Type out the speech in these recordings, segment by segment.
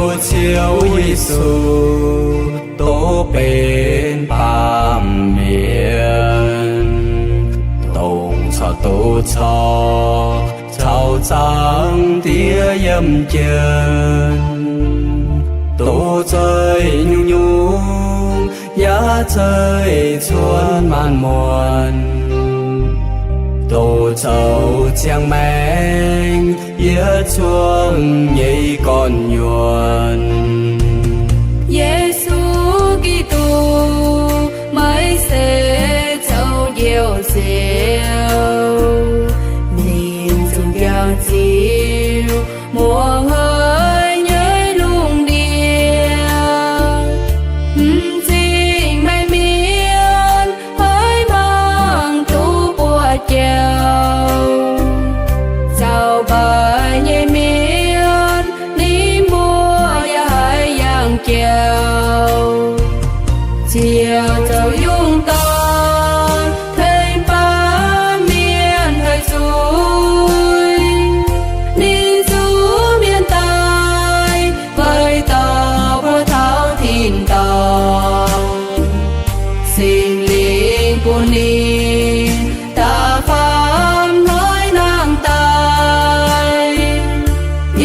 Ziouv Yesu, dongh benx baamh mienh, dongh caux doz caux, caux Zaangc Diex yiem jienv, doz zeih nyungc-nyungc, yaac zeih cuotv maanc muonc, doz zoux ziangh maengc yietc zungv nyei gorn-nyuonh. Yesu Giduc, meih se zoux Njoux Ziouv, ninh zungv jangx ziux muoz-hnoi nyei lungh ndiev. M'zing meih mienh, haiz mangc duqv buoz-jauv, zaux mbaaix nyei mienh, ninh mbuo yaac haiz yangh jauv. Ziouv zoux yungh dorn tengx baamh mienh haih zuqc ninh zuqc mienh daaih, weic dorh mbuo taux tin-dorngh. Singx Lingh bun ninh da'faam hnoi nangh daaih,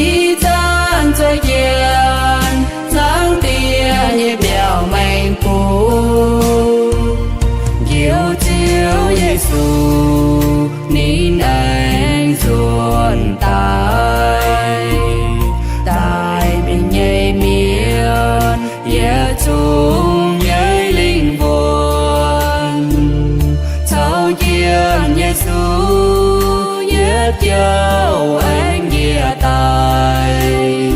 ih zanc zueiz jienv Zaangc Diex nyei mbiaauc maengx bung. Njoux Ziouv Yesu, ninh aengx nzuonx daaih, daaih mingh nyei mienh yietc zungv nyei lingh wuonh. Caux jienv Yesu yietc jauv aengx njiec daaih,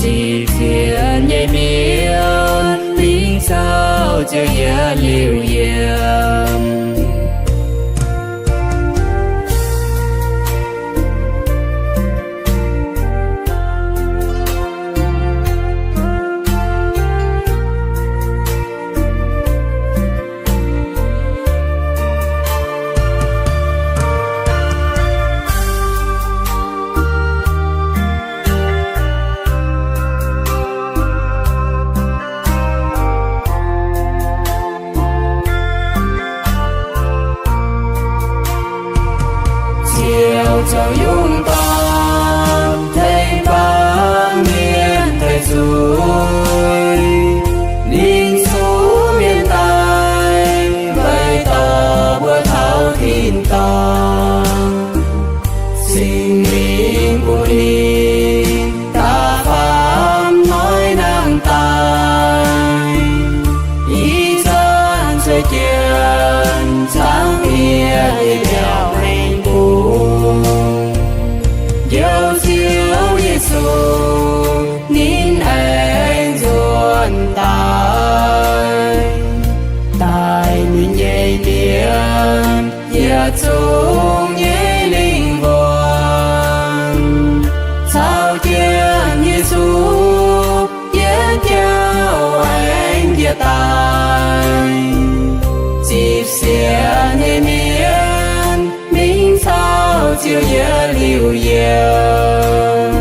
zipv sienx nyei mienh mingh caux Ziouv yietc liuz yiem. Ziouv zoux yungh dorn tengx baamh mienh tengx zuiz, ninh zuqc mienh daaih, weic dorh mbuo taux tin-dorngh. Singx Lingh bun ninh da'faam hnoi nangh daaih, ih zanc zueiz jienv Zaangc Diex nyei mbiaauc maengx bung. Njoux Ziouv Yesu, ninh aengx nzuonx daaih, daaih ninh nyei mienh yietc zungv nyei lingh wuonh. Caux jienv Yesu yietc jauv aengx njiec daaih, zipv sienx nyei mienh mingh caux Ziouv yietc liuz yiem.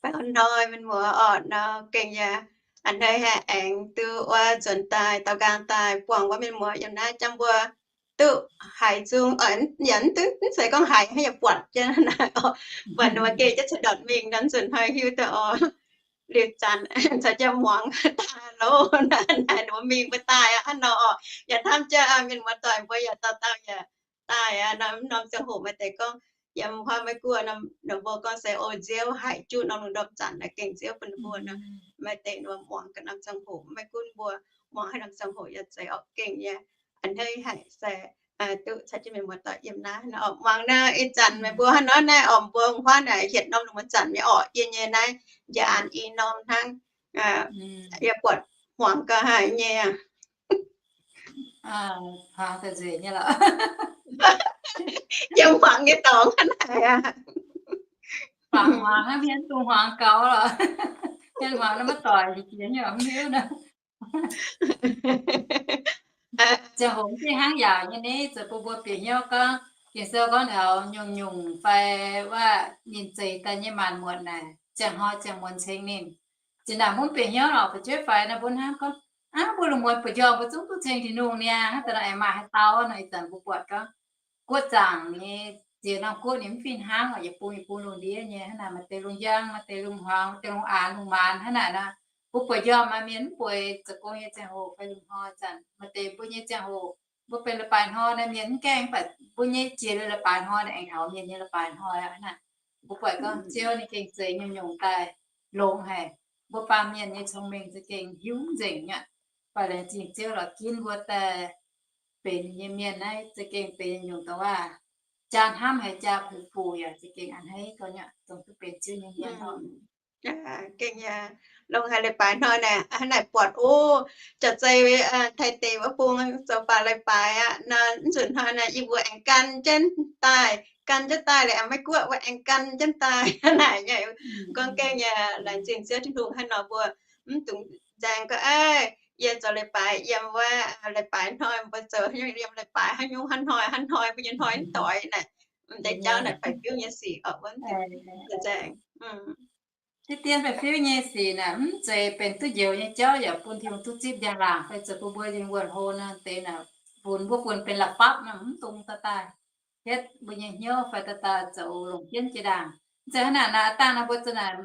Baengh orn hnoi mienh muoz orqc nor, gengh yaac a'hneiv haih aengx duqv wuov nzuonx daaih daux nqaang daaih buangh wuov mienh muoz yiem naaiv jangv mbuo duqv haiz zung, yaac mv zeiz gorngv haiz, hnangv yaac buatc jienv naaiv oc. Buatc ninh mbuo geh jienv ceix ndortc mingh nor, nzunc hnoi hiuv duqv oc. Liuz zanc caux jienv muangx daaih loh, naaiv ninh mbuo mingh mbuo daaih aqv nor oc. Yaac hnamv jienv mienh muoz doic mbuo yaac dauh dauh yaac daaih aqv nor, mv norm ziangh hoc maaih deix gorngv yiem huaav Meiv-Guoqv nor, mbuo gorngv se o nziouv haic, juqv norm lungh ndorm zanc naaiv gengh nziouv bun mbuo nor, maaih deix ninh mbuo muangx ga'naaiv norm ziangh hoc, Meiv-Guoqv mbuo muangx haaix norm ziangh hoc yaac zeiz oc, gengh nyei. A'hneiv haic se duqv caux jienv mienh muoz doic yiem naaiv nor oc. Muangx naaiv ih zanc meih mbuo hnangv nor naaiv oc, mbuo huaav naaic hietc norm lungh muonz zanc nyei orqc, yie nyei naaiv njaanx i norm hnangv. Yie buatc hmuangx gauh haic nyei. Yiem hmuangx nyei dorngx hnangv naaic aqv. Hmuangx hnangv mienh dungx hmuangx gaux lorqc. Mienh hmuangx nor maiv doic jiex nyei mv hiuv nor. Ziangh hoc mv fih hnangv yaac nyei ni, zoux bun mbuo bieqc hnyouv gorngv, Ging-Sou gorngv taux nyungc-nyungc fai wuov ninh zeix daaih nyei maanc muotc naaic, ziangh hnoi ziangh muonz ceng ninh. Zinh ndaangc mbuo mv bieqc hnyouv lorqc, fu'jueiv faix nor mbuo hnamv gorngv, aav, mbuo lungh muonz buoz-njormh mbuo zungv duqv ceng Tin-Hungh niaa, hnangv daaih nor aengx maaih haaix dauh nor ih zanc mbuo buatc gorngv, guoqv zaangc nyei ziex norm guoqv ninh mv fih hnangv oc, yietc bung yietc bung lungh ndiev nyei hnangv naaic, maaih deix lungh njang, maaih deix lungh hmuangx, maaih deix lungh aanx lungh maanz hnangv naaic nor. Mbuo buoz-njormh maaih mienh mv bueix zoux gong nyei ziangh hoc fai lungh hnoi zanc, maaih deix mbuo nyei ziangh hoc mbuo benx leiz-baaix hnoi naaic mienh mv gaengh, mv baac mbuo nyei jiex liuz leiz-baaix hnoi naaic aengx taux mienh nyei leiz-baaix hnoi aqv hnangv. Mbuo buatc gorngv Ziouv ninh gengh zeix nyungc-nyungc daaih longx haic. Mbuo baamh mienh nyei cong-mengh za'gengh hiuv mv nzengc aqv. Mv baac laengz zingh Ziouv lorz ginv mbuo daaih benx ninh nyei mienh naaiv za'gengh benx nyungc-nyungc dongh waac jaa hnamv haic jaa puix-fuc yaac za'gengh a'hneiv gau nyei, dongh duqv benx Ziouv nyei mienh oc. Gengh longx haic, leiz-baaix hnoi naaic, hnangv naaic buatc o, jaax zei Taiv deic wuov bung zoux baac leiz-baaix aqv nor, mv nzunc hnoi naaic yie mbuo aengx gan jienv daaih, gan jienv daaih liuz aengx maiv guoqv wuov aengx gan jienv daaih hnangv naaic nyei. Gorngv gengh yaac laengz zingh Ziouv Tin-Hungh hnangv nor mbuo mv dungx nzaeng gorngv, aav, yie zoux leiz-baaix yiem wuov leiz-baaix hnoi, mbuo zoux yiem leiz-baaix haaix nyungc hnoi hnoi mbuo nyei hnoi mv doix naaic, mv deix jauv naaic baeqc-fiuv nyei sic oc, mbuo mv dungx nzaeng. Diqv dien baeqc-fiuv nyei sic naaic mv zeiz benx duqv njoux nyei jauv yaac bun Tin-Hungh duqv zipv njang-laangc fai zoux bun mbuo yiem wuonh hlo nor deix naaic, funx mbuo funx benx la'fapv nor mv dungx daaih daaih hietv mbuo nyei hnyouv fai daaih daaih zoux longc jienv jiex ndaangc. Mv zeiz hnangv naaic naaic, aav dangh nor mbuo za'naaic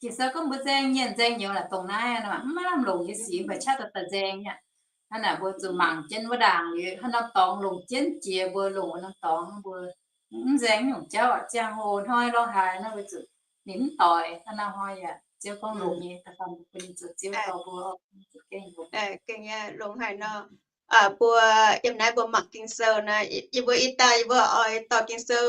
Ging-Sou gorngv mbuo nzaeng mienh nzaeng nyouz naaic dongh naaiv nor mv maaih lamh longc nyei sic, mv baac qaqv daaih daaih nzaeng aqv. Hnangv naaic mbuo zuqc mangc jienv wuov ndaangc liuz, hnangv norm dorngx longc jienv jiex mbuo longc wuov norm dorngx, mbuo mv nzaeng nyungc jauv aqv. Ziangh hoc hnoi lorh haaix nor mbuo zuqc ninh mv doix, hnangv nor hnoi yaac Ziouv gorngv longx nyei, da'faanh bun ninh zoux Ziouv dorh mbuo zuqc gengh longx. Gengh longx haic nor. Mbuo yiem naaiv mbuo mangc Ging-Sou naaic, yie mbuo ih daaih yie mbuo oix dorh Ging-Sou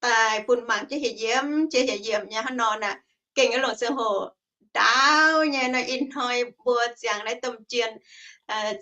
daaih bun mangc jienv hieh yiemc jienv hieh yiemc nyei hnangv nor naaic, gengh nyei longc ziangh hoc ndaauv nyei nor. Ih hnoi mbuo ziangh naaiv domh jien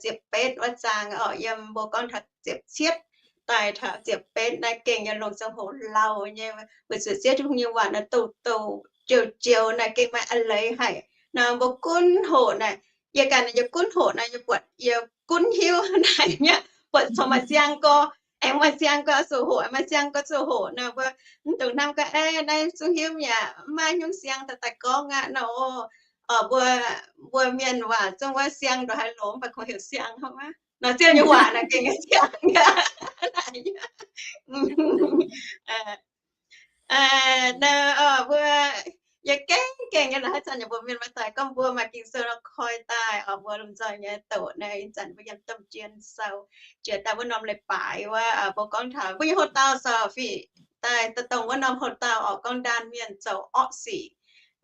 ziepc betv wuov zaang oc, yiem mbuo gorngv taux ziepc cietv daaih taux ziepc betv naaiv gengh nyei longc ziangh hoc lauh nyei, weic zuqc Ziouv Tin-Hungh nyei waac naaiv douc douc joux joux naaiv gengh maaih a'leiz haic. Naaiv mbuo gunv hoqc naaiv, yie ganh yie gunv hoqc naaiv, yie buatc yie gunv hiuv naaiv nyei, buatc corc maaih siang gorx, aengx maaih siang gorx zoux hoqc, maaih siang gorx zoux hoqc naaiv, mbuo mv dungx hnamv gorngv, aav, naaiv zungv hiuv yaac mv maaih nyungc siang daaih daaih gorngv aqv nor. Mbuo, mbuo mienh waac zungv wuov siang ndongc haaix longx, mv baac kungx heuc siang hnangv nor, Ziouv nyei waac naaiv gengh siang aqv. Naaiv mbuo, yie gengh gengh nyei la'haiz zanc yaac mbuo mienh maaih daaih gorngv mbuo maaih Ging-Sou nor koi daaih oc, mbuo lomh nzoih nyei doqc naaiv ih zanc mbuo yiem domh jien sou, jiex daaih wuov norm leiz-baaix wuov, mbuo gorngv taux mbuo nyei houx-dauh sou fih daaih dongh wuov norm houx-dauh oc, gorngv ndaam mienh zoux orqv sic.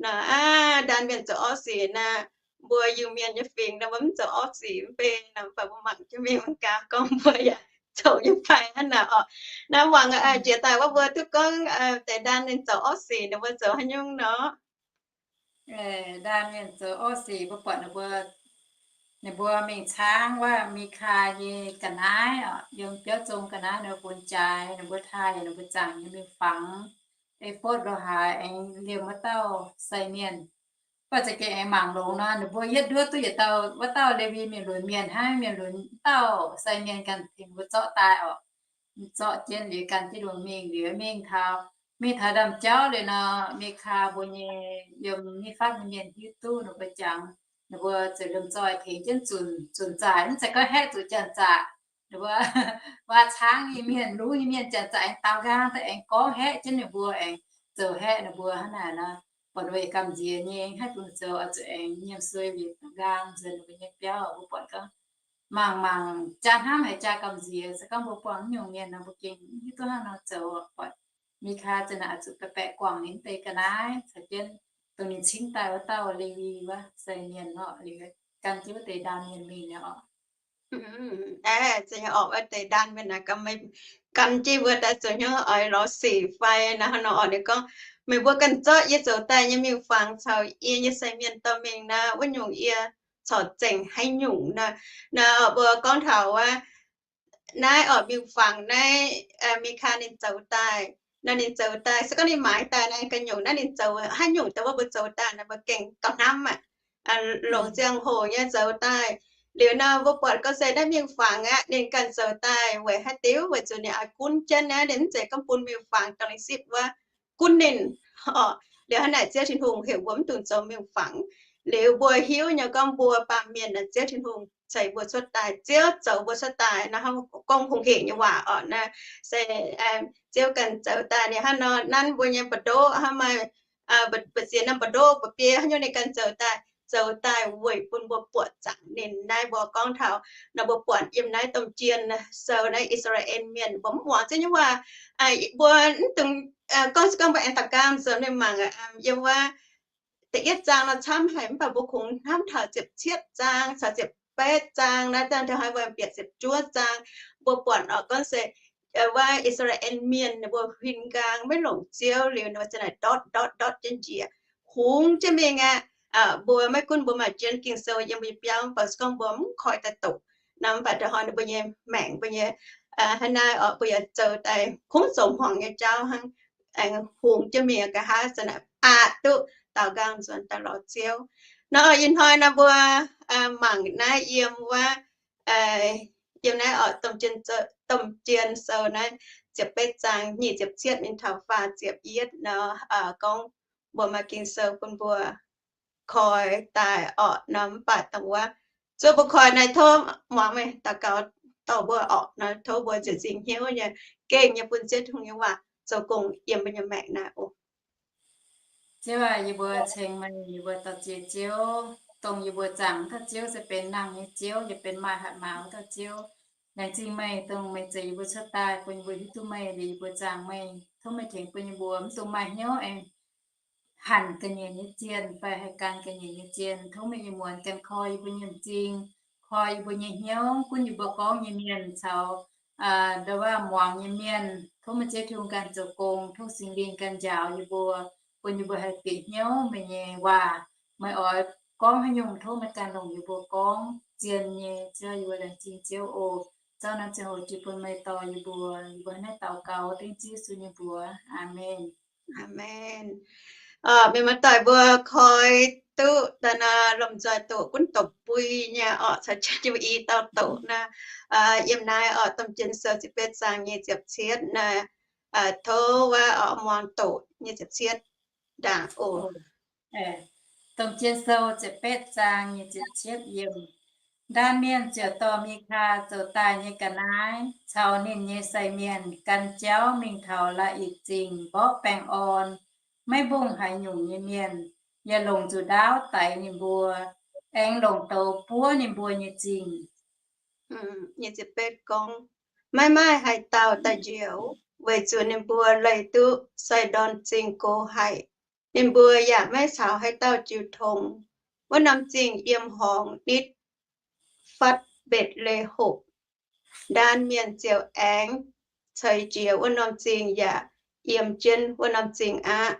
Naaiv ndaam mienh zoux orqv sic naaiv, mbuo Iu-Mienh nyei fingx naaiv mbuo mv zoux orqv sic mv bei nor, mv baac mbuo mangc jienv mingh mangc gaax gorngv mbuo yaac zoux nyei fai hnangv naaic oc. Naaiv muangx jiex daaih wuov mbuo duqv gorngv deix ndaam mienh zoux orqv sic, ninh mbuo zoux haaix nyungc nor? Ndaam mienh zoux orqv sic mbuo buatc ninh mbuo, ninh mbuo mingh caangv wuov Mikaa nyei ga'naaiv oc, yiem biauv zong ga'naaiv ninh mbuo funx jaaix, ninh mbuo taaih ninh mbuo zaangc nyei mingh fangx e-fopv lo haaix aengx liemh wuov dauh sai mienh. Mv baac za'gengh aengx mangc longx nor, ninh mbuo yietv nduov duqv yietc dauh, wuov dauh Lewi mienh lunx mienh hnangv, mienh lunx dauh sai mienh ganh tengx mbuo zorqv daaih oc. Zorqv jienv liuz gan jienv ninh mbuo mingh liuz mingh taux, mingh taux ndaamv-jauv liuz nor, Mikaa mbuo nyei yiem Nifv-faatv nyei mienh hiuv duqv ninh mbuo jangx, ninh mbuo ziouc lomh nzoih tengx jienv zunc, zunc zaaic, mv zeiz gorngv haeqv zuqc janx-zaqc. Ninh mbuo waac caangv nyei mienh, lungz nyei mienh, janx-zaqc aengx daaux nqaang daaih aengx gorngv haeqv jienv ninh mbuo, aengx zoux haeqv ninh mbuo hnangv naaic nor, buatc ninh mbuo yietc gamh nziex nyei, haih dungx zoux oix zuqc aengx nyiemc sueih liuz daaux nqaang nzuonx ninh mbuo nyei biauv. Mbuo buatc gorngv mangc mangc jaa hnamv haic, jaa gamh nziex. Se gorngv mbuo buangh nyungc mienh nor, mbuo gengh hiuv duqv hnangv nor zoux. Buatc Mikaa za'naaic oix zuqc baeqc baeqc guangc ninh deix ga'naaiv caux jienv dongh ninh cingv daaih wuov dauh Lewi wuov sai mienh nor, liuz gan jienv wuov deix ndaam mienh mingh nor oc. Aeqv, za'gengh oc, wuov deix ndaamv mienh naaic, gan jienv mbuo daaih zoux hnyouv oix lorz sic fai naaiv hnangv nor oc. Ninh gorngv, meih mbuo ganh zorqv yie zoux daaih nyei miuc-fangx caux yie nyei sai mienh dorh mingh naaic, wuov nyungc yie corc zengc haaix nyungc naaic. Naaiv mbuo gorngv taux wuov, naaiv oc, miuc-fangx naaiv, Mikaa ninh zoux daaih. Naaiv ninh zoux daaih, se gorngv ninh maaiz daaih naaiv ganh nyungc, naaiv ninh zoux haaix nyungc dongh wuov mbuo zoux daaih naaiv mbuo gengh gauh hnamv aqv. Longc ziangh hoc nyei zoux daaih. Liuz nor mbuo buatc gorngv se naaiv miuc-fangx aqv, ninh ganh zoux daaih weic haaix diuc? Weic zuqc ninh oix gunv jienv naaiv, ninh mv zeiz gorngv bun miuc-fangx dongh ninh sipv wuov gunv ninh oc. Liuz hnangv naaic Ziouv Tin-Hungh heuc mbuo mv dungx zoux miuc-fangx. Liuz mbuo hiuv nyei gorngv mbuo baamh mienh naaic Ziouv Tin-Hungh ceix mbuo cuotv daaih, Ziouv zoux mbuo cuotv daaih naaiv, hnangv gorngv hungh hec nyei waac oc naaiv se Ziouv ganh zoux daaih. Ninh hnangv nor nanv mbuo nyei mbu'ndoqv, hnangv maaih mbu'ziex norm mbu'ndoqv, mbu'biei, haaix nyungc ninh ganh zoux daaih, zoux daaih weic bun mbuo buoqc zaangc ninh. Naaiv mbuo gorngv taux nor mbuo buatc yiem naaiv Domh Jien Sou naaiv, I^saa^laa^en Mienh mbuo mv muangx Ziouv nyei waac. Mbuo mv dungx gorngv, se gorngv mbuo aengx daux gaux zoux mingh mangc yiem wuov da'yietv zaang nor camv haic, mv baac mbuo kungx hnamv taux ziepc cietv zaang caux ziepc betv zaang naaiv, dangh hnoi mbuo bieqc ziepc juov zaang, mbuo buatc oc gorngv se wuov I^saa^laa^en Mienh ninh mbuo huin nqaang maiv longc Ziouv liuz, ninh mbuo ziouc naaic ndortv ndortv ndortv jienv njiec, hungx jienv mingh aqv. Mbuo maiv gunv mbuo maaih jienv Ging-Sou yiem mbuo nyei biauv, mv baac se gorngv mbuo mv koi daaih doqc nor, mv baac da'hnoi ninh mbuo nyei maengc, mbuo nyei haaix naaiv oc, mbuo yaac zoux daaih kungx zoux hmuangx nyei jauv hnangv, aengx hungx jienv mingh nqa'haav, se naaic aqc duqv daaux nqaang nzuonx daaih lorz Ziouv. Nor ih hnoi nor mbuo mangc naaiv yiem wuov, yiem naaiv oc, Domh Jien Sou naaiv ziepc betv zaang nyic ziepc cietv mingh taux faah ziepc yietv nor, gorngv mbuo maaih Ging-Sou bun mbuo koi daaih oc nor, mv baac dongh wuov zuov mbuo koi naaiv, tov muangx meih daux gaux dorh mbuo oc nor, tov mbuo ziouc nzingc hnyouv nyei, gengh nyei bun Ziouv Tin-Hungh nyei waac zoux gong yiem mbuo nyei maengc naaiv oc. Ziouv aac, yie mbuo ceng meih, yie mbuo daux ziex Ziouv, dongh yie mbuo zaangc wuov dauh Ziouv se benx nangh nyei Ziouv, yaac benx maaih hatc maaz wuov dauh Ziouv. Laengz zingh meih, dongh meih zeix yie mbuo cuotv daaih, bun yie mbuo hiuv duqv meih, liuz yie mbuo zaangc meih. Tov meih tengx bun yie mbuo mv dungx maaih hnyouv aengx hanc ga'nyiec nyei zienh fai haih gan ga'nyiec nyei zienh. Tov meih ih muonz ganh koi yie mbuo nyei m'zing, koi yie mbuo nyei hnyouv, gunv yie mbuo gorngv nyei mienh caux ndau wuov muangx nyei mienh. Tov meih Ziouv Tin-Hungh ganh zoux gong, tov Singx Lingh ganh njaaux yie mbuo, bun yie mbuo haih bieqc hnyouv meih nyei waac. Meih oix gorngv haaix nyungc, tov meih ganh longc yie mbuo gorngv zien nyei. Ziouv, yie mbuo laengz zingh Ziouv oc. Ziouv, naaiv ziangh hoc jiex bun meih dorh yie mbuo, yie mbuo hnangv naaiv daux gaux dengv Ziouv Yesu nyei mbuox. Aamen. Aamen. Mienh muoz-doic mbuo koi duqv daaih nor, lomh nzoih doqc gunv doqc bui nyei oc, caux jienv yie mbuo i dauh doqc naaiv. Yiem naaiv oc, Domh Jien Sou ziepc betv zaang nyic ziepc cietv naaiv, tov wuov oc muangx doqc nyic ziepc cietv ndaangc oc. Domh Jien Sou ziepc betv zaang nyic ziepc cietv yiem. Ndaam mienh ziouc dorh Mikaa zoux daaih nyei ga'naaiv caux ninh nyei sai mienh gan jauv mingh taux Laa^itc Zingh mborqv baengh orn. Maiv mbungh haaix nyungc nyei mienh yaac longc nzuqc ndaauv daix ninh mbuo, aengx longc douz buov ninh mbuo nyei zingh. Nyic ziepc betv gorngv, maiv maaih haaix dauh daaih njoux, weic zuqc ninh mbuo leih duqv Sai^ndorn Zingh gox haic. Ninh mbuo yaac maiv caux haaix dauh jiu tong. Wuov norm zingh yiem horngz nitv fatv Mbetc^le^hopc. Ndaan mienh ziouc aengx ceix jiez wuov norm zingh yaac yiem jienv wuov norm zingh aqv.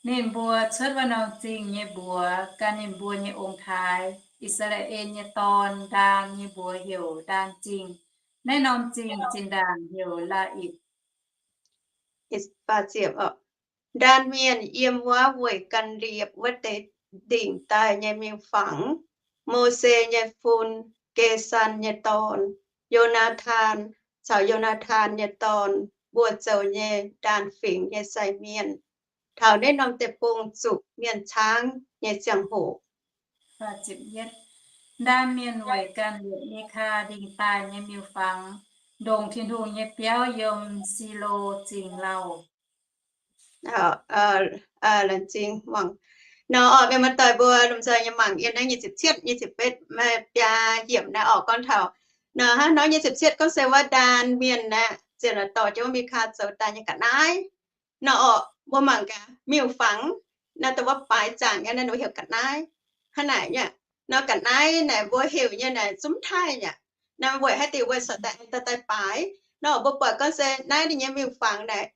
Ninh mbuo cuotv wuov norm zingh nyei mbuox gan ninh mbuo nyei ong-taaix, I^saa^laa^en nyei dorn, Ndaan nyei mbuox heuc Ndaan Zingh. Naaiv norm zingh zinh ndaangc heuc Laa^itc. Ndaan mienh yiem wuov weic gan liepc wuov deix ndingc daaih nyei miuc-fangx, Mose nyei fun, Ge^san nyei dorn, Yo^naa^tan, caux Yo^naa^tan nyei dorn mbuo zoux nyei Ndaan Fingx nyei sai mienh, taux naaiv norm deic-bung zuqc mienh caangv nyei ziangh hoc. Ndaan mienh weic ganh liepc Mikaa ndingc daaih nyei miuc-fangx, ndongc Tin-Hungh nyei biauv yiem Silo Zingh lauh. Laengz zingh muangx. Nor oc, mienh muoz-doic mbuo lomh nzoih nyei mangc yiem naaiv nyic ziepc cietv, nyic ziepc betv, biaa yiemc naaiv oc, gorngv taux nor hnangv nor nyic ziepc cietv gorngv se wuov Ndaan mienh aeqv, ziouc dorh jienv wuov Mikaa zoux daaih nyei ga'naaiv. Nor oc, mbuo mangc gaax miuc-fangx naaiv dongh wuov baaix zaangc nyei naaiv ninh mbuo heuc ga'naaiv hnangv naaic nyei. Nor ga'naaiv naaic mbuo heuc nyei naaic zungv mv taaih aqv. Naaiv weic haaix diuc? Weic corc daaih aengx daaih daaih baaix. Nor mbuo buatc gorngv se naaiv ninh nyei miuc-fangx naaic,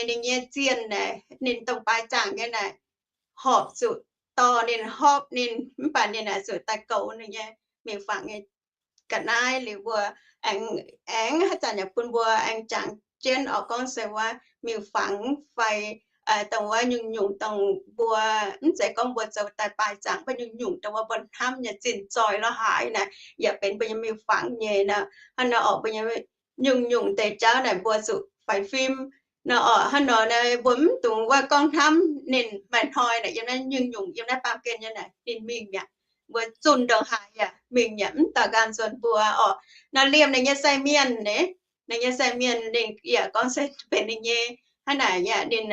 ninh nyei zienh naaic, ninh dongh baaix zaangc nyei naaic, horpc zuqc dorh ninh, horpc ninh, mv baac ninh naaic zuqc daaih goux ninh nyei miuc-fangx nyei ga'naaiv liuz mbuo aengx, aengx haaix zanc yaac bun mbuo aengx jangx jienv oc gorngv se wuov miuc-fangx fai dongh wuov nyungc-nyungc dongh mbuo, mv zeiz gorngv mbuo zoux daaih baaix zaangc, mv baac nyungc-nyungc dongh wuov mbuo hnamv nyei zinh zoih lorz haaix naaic yaac benx mbuo nyei miuc-fangx nyei nor. Hnangv nor oc, mbuo nyei nyungc-nyungc deix jauv naaic mbuo zuqc faix fim nor oc. Hnangv nor naaic mbuo mv dungx wuov gorngv hnamv ninh maaih hnoi naaic yiem naaiv nyungc-nyungc yiem naaiv baamh gen nyei naaic ninh mingh mi'aqv. Mbuo zunh ndongc haaix yaac mingh yaac mv daux nqaang nzuonx mbuo oc. Nor liemh ninh nyei sai mienh, ninh nyei sai mienh ninh yaac gorngv se benx ninh nyei hnangv naaic yaac ninh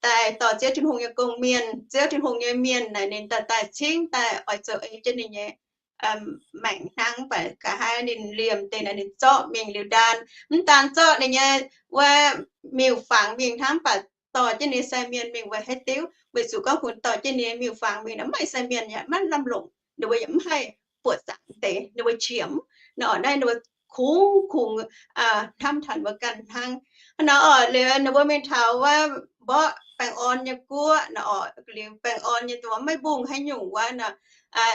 daaih dorh Ziouv Tin-Hungh nyei gong-mienh, Ziouv Tin-Hungh nyei mienh naaic ninh daaih daaih cingv daaih oix zoux ei jienv ninh nyei maengc hnangv. Mv baac nqa'haav ninh liemh deix naaic ninh zorqv mingh liuz ndaan, mv daan zorqv ninh nyei wuov miuc-fangx mingh hnangv, mv baac dorh jienv ninh sai mienh mingh weic haaix diuc? Weic zuqc gorngv kungx dorh jienv ninh nyei miuc-fangx mingh naaic mv maaih sai mienh yaac maiv lamh longc, ninh mbuo yaac mv haih buoqc zaangc deix, ninh mbuo qiemx nor. Naaiv ninh mbuo kungx kungx hnamv taux mbuo ganh hnangv. Hnangv nor oc, liuz ninh mbuo mingh taux wuov mborqv baengh orn nyei guoqv nor oc, liuz baengh orn nyei dongh maiv mbungh haaix nyungc wuov nor,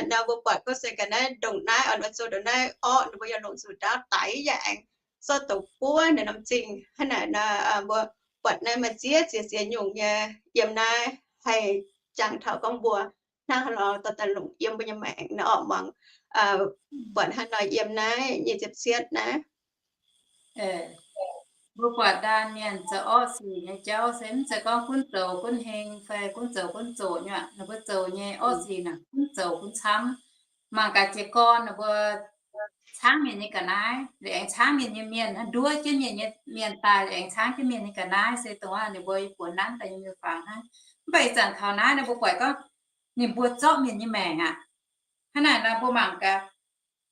nor mbuo buatc gorngv se ga'naaiv ndongc naaiv oc, mbuo zoux ndongc naaiv orqv, ninh mbuo yaac longc zuqc ndaauv daix yaac aengx zorqv douz buov ninh norm zingh. Hnangv naaic nor mbuo buatc naaiv maaih ziex ziex ziex nyungc nyei yiem naaiv haih jangx taux gorngv mbuo hnangv haaix nor dorh daaih longc yiem mbuo nyei maengc nor oc. Muangx buatc hnangv nor yiem naaiv nyic ziepc cietv naaiv. Mbuo buatc ndaanh mienh zoux orqv sic nyei jauv se mv zeiz gorngv gunv zoux gunv heng fai gunv zoux gunv zoqc nyei aqv. Ninh mbuo zoux nyei orqv sic naaic gunv zoux gunv camv. Mangc gaax jiez gorn ninh mbuo caangv mienh nyei ga'naaiv, liuz aengx caangv mienh nyei mienh, hnangv nduov jienv mienh nyei mienh daaih, liuz aengx caangv jienv mienh nyei ga'naaiv, se dongh wuov ninh mbuo yiem buonc nanv daaih nyei miuc-fangx hnangv. Mv baac ih zanc taux naaiv nor mbuo buatc gorngv ninh mbuo zorqv mienh nyei maengc aqv. Hnangv naaic nor mbuo mangc gaax,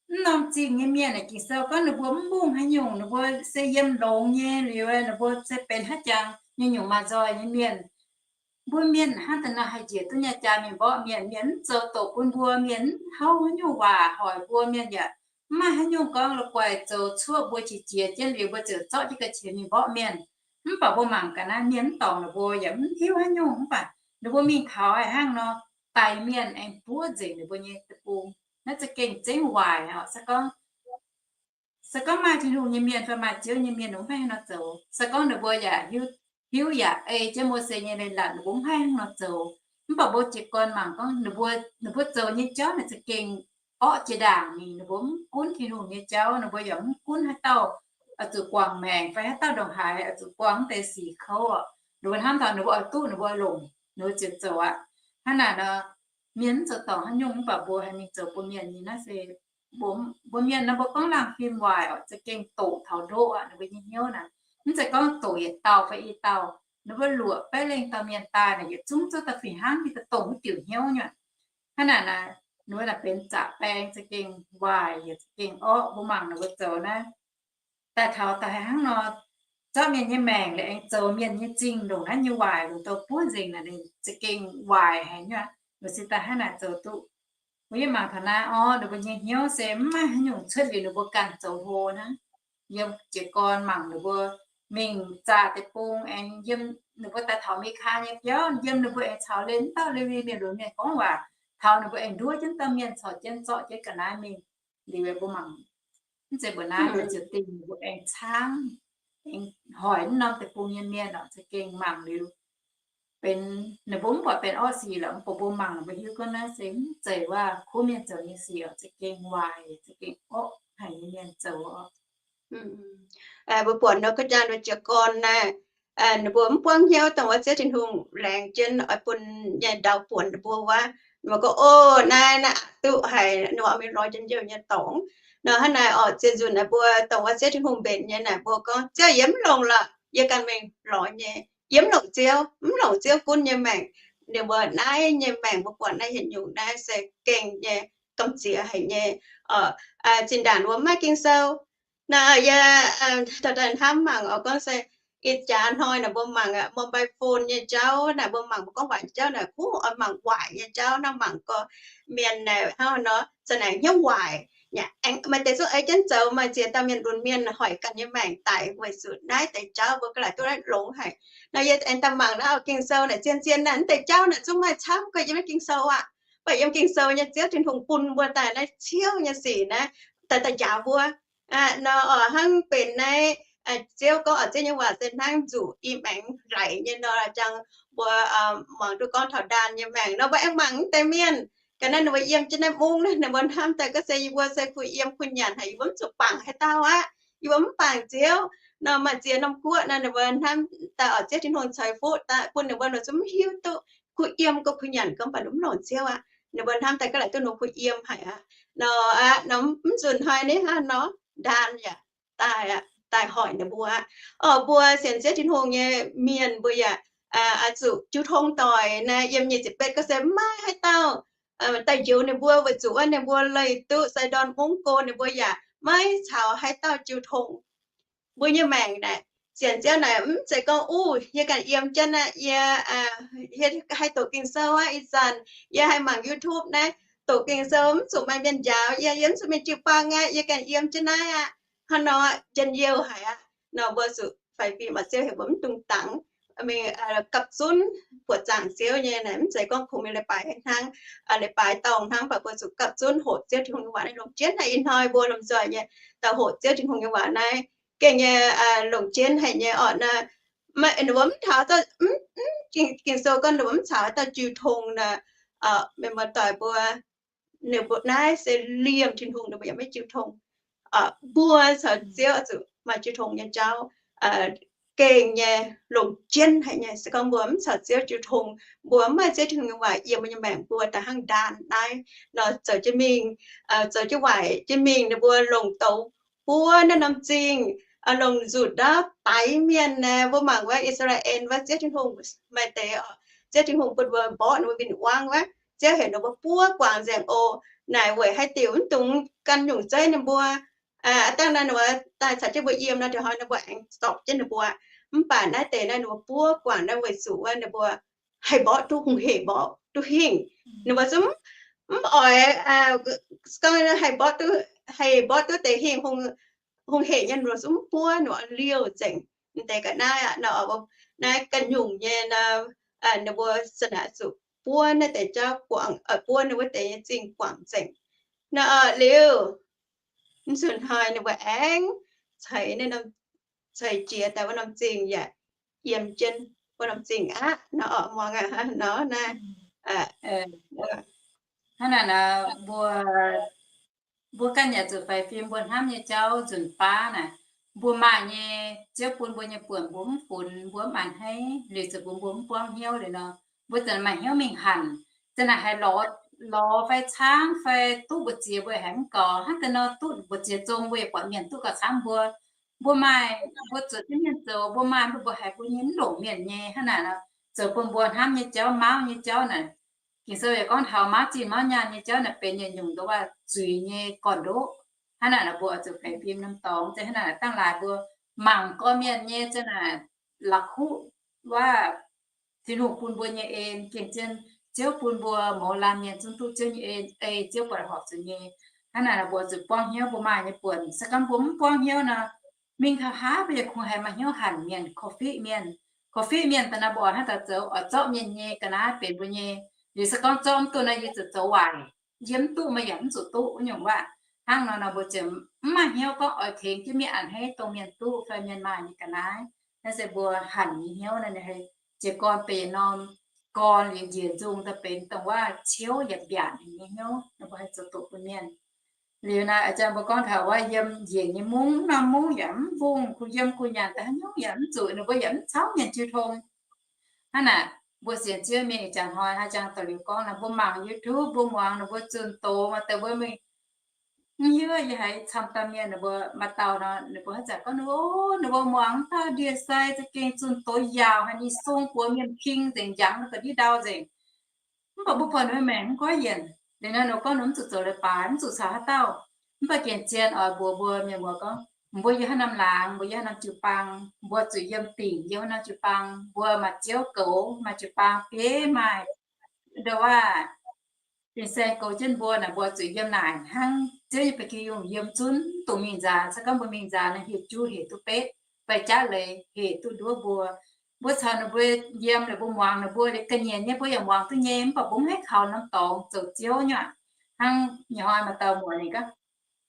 mv norm zingh nyei mienh naaic Ging-Sou gorngv ninh mbuo mv mbungh haaix nyungc, ninh mbuo se yiem longx nyei liuz, ninh mbuo se benx haaix jangx nyungc-nyungc maaih nzoih nyei mienh. Mbuo mienh hnangv da'naaiv haih njiec duqv nyei jaa mingh mborqv mienh, mienh mv zoux doqc bun mbuo, mienh mv houv haaix nyungc waac hoic mbuo, mienh yaac mv maaih haaix nyungc gorngv la'guaih zoux cuoqv mbuo qiex jiez jienv liuz mbuo ziouc zorqv jienv ga'qiex mingh mborqv mienh. Mv baac mbuo mangc gaax naaiv mienh mv dorngc ninh mbuo yaac mv hiuv haaix nyungc, mv baac ninh mbuo mingh taux hnangv nor, daic mienh aengx buov nzengc ninh mbuo nyei deic-bung. Naaiv za'gengh zengv waaic oc. Se gorngv, se gorngv maaih Tin-Hungh nyei mienh fai maaih Ziouv nyei mienh, ninh mbuo mv haih hnangv nor zoux. Se gorngv ninh mbuo yaac hiuv, hiuv yaac ei jienv Mose nyei leiz-latc, ninh mbuo mv haih hnangv nor zoux. Mv baac mbuo jiez gorn mangc gorngv ninh mbuo, ninh mbuo zoux nyei jauv naaic za'gengh orqv jiex ndaangc mingh. Ninh mbuo mv gunv Tin-Hungh nyei jauv, ninh mbuo yaac mv gunv haaix dauh oix zuqc guangc maengc fai haaix dauh ndongc haaix oix zuqc guangc deix sic kouv oc. Ninh mbuo hnamv taux ninh mbuo oix duqv, ninh mbuo longc, ninh mbuo ziouc zoux aqv. Hnangv naaic nor, mienh mv zoux dorngc haaix nyungc, mv baac mbuo haiz mingh zoux bun mienh nyei naaiv se mbuo mienh nor mbuo gorngv laangh fim waaic oc, za'gengh doqc taux ndoqv aqv. Ninh mbuo nyei hnyouv naaic mv zeiz gorngv doqc yietc dauh fai i dauh. Ninh mbuo luoqc baeqv lengh dauh mienh daaih naaic yietc zungv zuov daaih fih hnangv, ninh daaih dongh wuov diuc hnyouv nyei. Hnangv naaic naaic, ninh mbuo naaic benx zaqc baeng, za'gengh waaic yaac za'gengh orqv. Mbuo mangc ninh mbuo zoux naaiv daaih taux daaih hnangv nor, zorqv mienh nyei maengc liuz aengx zoux mienh nyei zingh, ndongc naaiv nyei waaic longc douh buov nzengc naaic, ninh za'gengh waaic haic nyei. Mbuo se daaih hnangv naaic zoux duqv. Mbuo yie mangc taux naaiv orqv, ninh mbuo nyei hnyouv se mv maaih haaix nyungc cuotv liuz ninh mbuo ganh zoux hlo hnangv. Yiem jiez gorn mangc ninh mbuo mingh zaqc deic-bung aengx yiem, ninh mbuo daaih taux Meikaa nyei biauv, yiem ninh mbuo aengx caux Lewi, dauh Lewi mienh lunx mienh gorngv waac, taux ninh mbuo aengx nduov jienv dauh mienh caux jienv zorqv jienv ga'naaiv mingh. Liuz mbuo mangc, mv zeiz mbuo naaiv, mbuo ziouc dingh ninh mbuo aengx caangv, aengx hoic mv norm deic-bung nyei mienh oc. Za'gengh mangc liuz benx, ninh mbuo mv buatc benx orqv sic lorqc, mv baac mbuo mangc ninh mbuo hiuv gorngv naaiv se mv zeiz waac kuv mienh zoux nyei sic oc. Za'gengh waaic, za'gengh orqv haic nyei mienh zoux oc. Mbuo buatc nor, ga'jang ninh mbuo jiez gorn naaiv, ninh mbuo mv buangv hnyouv dongh wuov Ziouv Tin-Hungh laengz jienv oix bun nyei ndau buonc ninh mbuo wuov. Ninh mbuo gorngv, O, naaiv naaiv aqc duqv haic, ninh mbuo oix mingh lorz njien-youh nyei dorngx. Nor hnangv naaic oc, ziouc nzunc naaic mbuo dongh wuov Ziouv Tin-Hungh mbenc nyei naaic, mbuo gorngv, Ziouv, yie mv longc lorqc, yie ganh mingh lorz nyei. Yie mv longc Ziouv, mv longc Ziouv gunv nyei maengc. Ninh mbuo naaiv nyei maengc mbuo buatc naaiv yietc nyungc naaiv se gengh nyei, gamh nziex haic nyei. Zinh ndaangc mbuo maiv Ging-Sou, naaiv yie daaih hnamv mangc oc, gorngv se Ih jaax hnoi naaic mbuo mangc mobile phone nyei jauv naaic, mbuo mangc mbuo gorngv waaic nyei jauv naaic, kuv oix mangc waaic nyei jauv, naaiv mangc gorqv-mienh naaic hnangv nor, za'naaic hnyouv waaic. Maaih deix zungv ei jienv zoux, maaih ziex dauh mienh lunx mienh hoic ganh nyei maengc daic weic zuqc naaiv deix jauv mbuo ga'laaic duqv naaiv longx haic. Nor yie aengx daaih mangc naaiv Ging-Sou naaic zien-zien naaic, naaiv deix jauv naaic zungv maaih camv gau yiem naaiv Ging-Sou aqv. Mv baac yiem Ging-Sou nyei Ziouv Tin-Hungh bun mbuo daaih naaiv ciouv nyei sic naaiv daaih daaih njaaux mbuo. Nor oix hnangv benx naaiv Ziouv gorngv, oix Ziouv nyei waac se hnangv nzuqc i maengx laic nyei nor, jangx mbuo muangx duqv gorngv taux ndaan nyei maengc nor, mbuo aengx mangc mv deix mienh. Ga'naaiv ninh mbuo yiem jienv naaiv mungv naaiv, ninh mbuo hnamv daaih gorngv se yie mbuo se kuh yiem kuh nyanc haic, yie mbuo mv zuqc bangc haaix dauh aqv, yie mbuo mv bangc Ziouv. Nor maaih ziex norm guoqv nor, ninh mbuo hnamv daaih oix Ziouv Tin-Hungh ceix fuqv daaih bun ninh mbuo nor zungv mv hiuv duqv kuh yiem gorqv kuh nyanc gorngv mv baac mv longc Ziouv aqv. Ninh mbuo hnamv daaih gorngv laaic duqv ninh kuh yiem haic aqv. Nor aqv, nor mv nzunc hnoi naaiv hnangv nor, ndaan yaac daaih, daaih hoic ninh mbuo aqv. Orqc, mbuo sienx Ziouv Tin-Hungh nyei mienh mbuo yaac oix zuqc jiu tong doic naaiv. Yiem nyic ziepc betv gorngv se mv maaih haaix dauh daaih njoux ninh mbuo weic zuqc wuov ninh mbuo leih duqv Sai^ndorn Mungv go, ninh mbuo yaac maiv caux haaix dauh jiu tong. Mbuo nyei maengc naaic, sienx Ziouv naaic mv zeiz gorngv, uv, yie ganh yiem jienv aqv, yie haih doqc Ging-Sou aqv, ih zanc yie haih mangc YouTube naaiv, doqc Ging-Sou mv zuqc maaih mienh njaaux yie, yie mv zuqc mingh jiu-baang aqv, yie ganh yiem jienv naaiv aqv. Hnangv nor njien-youh haic aqv. Nor mbuo zuqc faix fim oc, Ziouv heuc mbuo mv dungx dangx, mingh gapv zunv buoqc zaangc Ziouv nyei naaic, mv zeiz gorngv kungx mingh leiz-baaix hnangv, leiz-baaix dorngh hnangv, mv baac mbuo zuqc gapv zunv hoqc Ziouv Tin-Hungh nyei waac naaiv longc jienv naaiv. Ih hnoi mbuo lomh nzoih nyei daaih hoqc Ziouv Tin-Hungh nyei waac naaiv gengh nyei longc jienv haic nyei orqc. Naaiv ninh mbuo mv taux, Ging-Sou gorngv ninh mbuo mv caux haaix dauh jiu tong nor, meih muoz-doic mbuo, ninh mbuo naaiv se liemh Tin-Hungh, ninh mbuo yaac maiv jiu tong. Mbuo caux Ziouv zuqc maaih jiu tong nyei jauv gengh nyei longc jienv haic nyei. Se gorngv mbuo mv caux Ziouv jiu tong, mbuo mv maaih Ziouv Tin-Hungh nyei waac yiem mbuo nyei maengc, mbuo daaih hnangv ndaan naaiv nor zoux jienv mingh, zoux jienv waaic jienv mingh, ninh mbuo longc douz buov naaiv norm zingh, longc nzutc ndaauv daix mienh. Mbuo mangc wuov I^saa^laa^en wuov, Ziouv Tin-Hungh maaih deix, Ziouv Tin-Hungh bun mbuo mborqv ninh mbuo win-wangv wuov, Ziouv heuc ninh mbuo buov guangc nzengc oc. Naaic weic haaix diuc? Mv dungx gan nyungc zeiv ninh mbuo. Aa, dangh naaiv ninh mbuo daaih caux jienv mbuo yiem nor, ndongc haaix ninh mbuo aengx zorpc jienv ninh mbuo. Mv baac naaiv deix naaiv ninh mbuo buov guangc naaiv weic zuqc wuov ninh mbuo haih mborqv duqv hungh hec, mborqv duqv hingh. Ninh mbuo zungv mv oix gorngv haih mborqv duqv, haih mborqv duqv deix hingh, hungh hec nyei, ninh mbuo zungv mv buov, ninh mbuo liouh nzengc. Deix ga'naaiv aqv nor, naaiv ganh nyungc nyei nor, ninh mbuo za'naaic zuqc buov naaiv deix jauv guangc, buov ninh wuov deix nyei zingh guangc nzengc. Nor liuz, mv zuqc hnoi ninh mbuo aengx ceix, ceix jiez daaih wuov norm zingh yaac yiem jienv wuov norm zingh aqv. Nor orqc, muangx aqv nor naaiv. Hnangv naaic nor, mbuo, mbuo ganh yaac zuqc faix fim mbuo hnamv nyei jauv nzunc baav naaic. Mbuo maaih nyei, Ziouv bun mbuo nyei buonc mbuo mv funx, mbuo mv a'hneiv, liuz ziouc bun mbuo mv buangv hnyouv liuz nor, mbuo ziouc maaih hnyouv mingh hanc. Ziouc naaic haiz lorz, lorz fai caangv fai duqv mbu'ziex mbuo yaac haiz mv gaux. Hnangv deix nor duqv mbu'ziex zong mbuo yaac buatc mienh duqv gauh camv mbuo. Mbuo maaih, mbuo zuotc jienv mienh zoux, mbuo maaih mbuo, mbuo haiz mbuo nyei mv longc mienh nyei. Hnangv naaic nor, zoux bun mbuo hnamv nyei jauv, mauv nyei jauv naaic. Ging-Sou yaac gorngv taux mauv zinh mauv nyaanh nyei jauv naaic benx yietc nyungc nduov waac zuiz nyei gorn-ndoqv. Hnangv naaic nor mbuo oix zuqc faix fim norm dorngx. Hnangv naaic dangh laaix mbuo mangc gorqv-mienh nyei ziouc naaic la'kuqv waac Tin-Hungh bun mbuo nyei en, gengh zien Ziouv bun mbuo mouz laanh mienh zungv duqv Ziouv nyei en, ei Ziouv buatc horpc zuqc nyei. Hnangv naaic mbuo zuqc buangv hnyouv mbuo maaih nyei buonc. Se gorngv mbuo mv buangv hnyouv nor, mingh taux haaix mbuo yaac kungx haiz maaih hnyouv hanc mienh, korv-fiqv mienh. Korv-fiqv mienh daaih nor mbuo oix hnangv daaih zoux, oix zorqv mienh nyei ga'naaiv benx mbuo nyei. Liuz se gorngv zorqv mv duqv nor, yie zuqc zoux waaic, yie mv duqv meih yaac mv zuqc duqv wuov nyungc waac. Hnangv nor nor mbuo ziouc mv maaih hnyouv gorngv oix tengx jienv mienh a'hneiv dongh mienh duqv fai mienh maaih nyei ga'naaiv. Naaiv se mbuo hanc nyei hnyouv naaiv, ziouc gorn benx norm gorn liuz njiec nzungh daaih benx dongh waac ciouv yaac mbiaatc nyei hnyouv nor, mbuo haih zoux doqc bun mienh. Liuz naaiv a'jang mbuo gorngv taux waac yiem njiec nyei mungv, norm mungv yaac mv mbungh, kuh yiem kuh nyanc daaih haaix nyungc yaac mv zuqc, ninh mbuo yaac mv cauv mienh jiu tong. Hnangv naaic, mbuo sienx Ziouv mienh ih jaax hnoi, haaix jangx daux liuz gorngv nor, mbuo mangc YouTube, mbuo muangx ninh mbuo zunh doz maaih deix mbuo mingh mv hiuv yie haiz camv dauh mienh ninh mbuo maaih dauh nor, ninh mbuo haaix zanc gorngv ninh mbuo, ninh mbuo muangx dauh ndie-sai za'gengh zunh doz yaauc haic, ninh sung buoz mienh king nzengc, njangx ga'ndiev ndau nzengc. Mv baac mbuo buatc ninh mbuo maengc mv goiv yienc. Liuz nor ninh gorngv ninh mv zuqc zoux leiz-baaix, mv zuqc caux haaix dauh. Mv baac gengh zien oix mbuox mbuo mienh muoz gorngv, Mbuo yiem haaix norm laangz, mbuo yiem haaix norm jiu-baang, mbuo zuqc yiem dingc yiem haaix norm jiu-baang, mbuo maaih ziouv goux, maaih jiu-baang bieiv, maaih ndoh waac fin-saeng goux jienv mbuo naaic, mbuo zuqc yiem naaic hnangv. Ziouv nyei ba'gi yungh yiem zunv, mv dungx mingh nzaanx. Se gorngv mbuo mingh nzaanx, ninh hieh juv hec duqv betv, fai jaav leiz hec duqv nduov mbuo. Mbuo caux ninh mbuo yiem liuz, mbuo muangx ninh mbuo liuz ga'nyiec nyei, mbuo yaac muangx duqv nyei, mv baac mbuo mv haih kaux norm dorngx zoux ziouv nyei aqv. Hnangv nyei hnoi maaih dauh muoz ninh gorngv,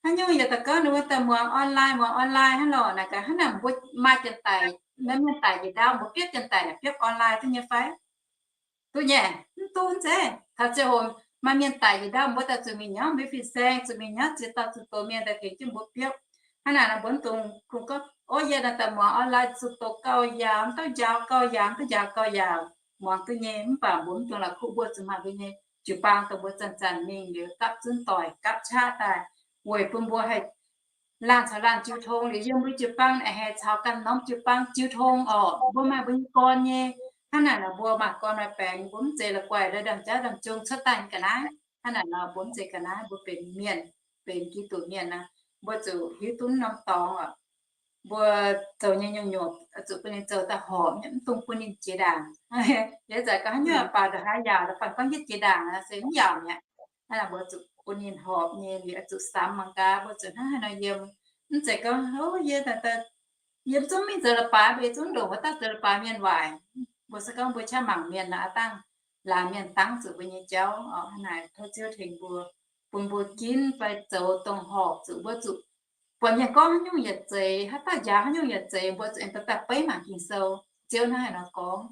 haaix nyungc yaac daaih gorngv ninh mbuo daaih muangx online, muangx online hnangv lorqc. Naaic gaax, hnangv naaic mbuo maaih janx-daic, maaih mienh daic njiec ndau, mbuo biopv janx-daic naaic biopv online duqv nyei fai? Duqv nyei, mv duqv zeiz. Taux ziangh hoc maaih mienh daic njiec ndau, mbuo daaih zuqc mingh hnyouv mbuo fin-saeng, zuqc mingh hnyouv ziex dauh zuqc doz mienh daaih tengx jienv mbuo biopv. Hnangv naaic nor mbuo mv dungx kungx gorngv, ov, yie naaic daaih muangx online zuqc doz gauh yaauc, mv duqv njaaux gauh yaauc, mv duqv njaaux gauh yaauc. Muangx duqv nyei, mv baac mbuo mv dungx la'kuqv mbuo zuqc maaih mbuo nyei jiu-baang dongh mbuo zanc-zanc mingh liuz gapv zunv doic gapv qaqv daaih weic bun mbuo haih laanh caux laanh jiu tong liuz yiem mbuo jiu-baang aengx haih caux ganh norm jiu-baang jiu tong orqc. Mbuo maaih mbuo nyei gorn nyei. Hnangv naaic nor mbuo maaih gorn maaih baengx, mbuo mv zeiz la'guaih ndorm jauv ndorm jung cuotv daaih nyei ga'naaiv. Hnangv naaic nor mbuo mv zeiz ga'naaiv, mbuo benx mienh, benx Giduc mienh nor, mbuo zuqc hiuv duqv norm dorngx oc. Mbuo zoux nyei nyungc-nyungc zuqc bun ninh zoux daaih horpc, mv dungx bun ninh jiex ndaangc. Yie zanc gorngv haaix nyungc baaux ndongc haaix yaauc, da'faanh gorngv yietv jiex ndaangc se mv yaauc mi'aqv. Hnangv naaic mbuo zuqc bun ninh horpc nyei liuz zuqc samx mangc gaax, mbuo zuqc hnangv haaix nor yiem. Mv zeiz gorngv, o, yie, yie zungv mingh zoux leiz-baaix, mbuo yie zungv ndongc wuov dauh zoux leiz-baaix mienh waaic. Mbuo se gorngv mbuo qaqv mangc mienh nor, aav dangh laanh mienh dangv zuqc mbuo nyei jauv. Hnangv naaic tov Ziouv tengx mbuo, bun mbuo ginv fai zoux dongh horpc zuqc, mbuo zuqc buatc mienh gorngv haaix nyungc yietc zeiz, haaix dauh njaaux haaix nyungc yietc zeiz, mbuo zuqc aengx daaih beiv mangc Ging-Sou, Ziouv hnangv haaix nor gorngv.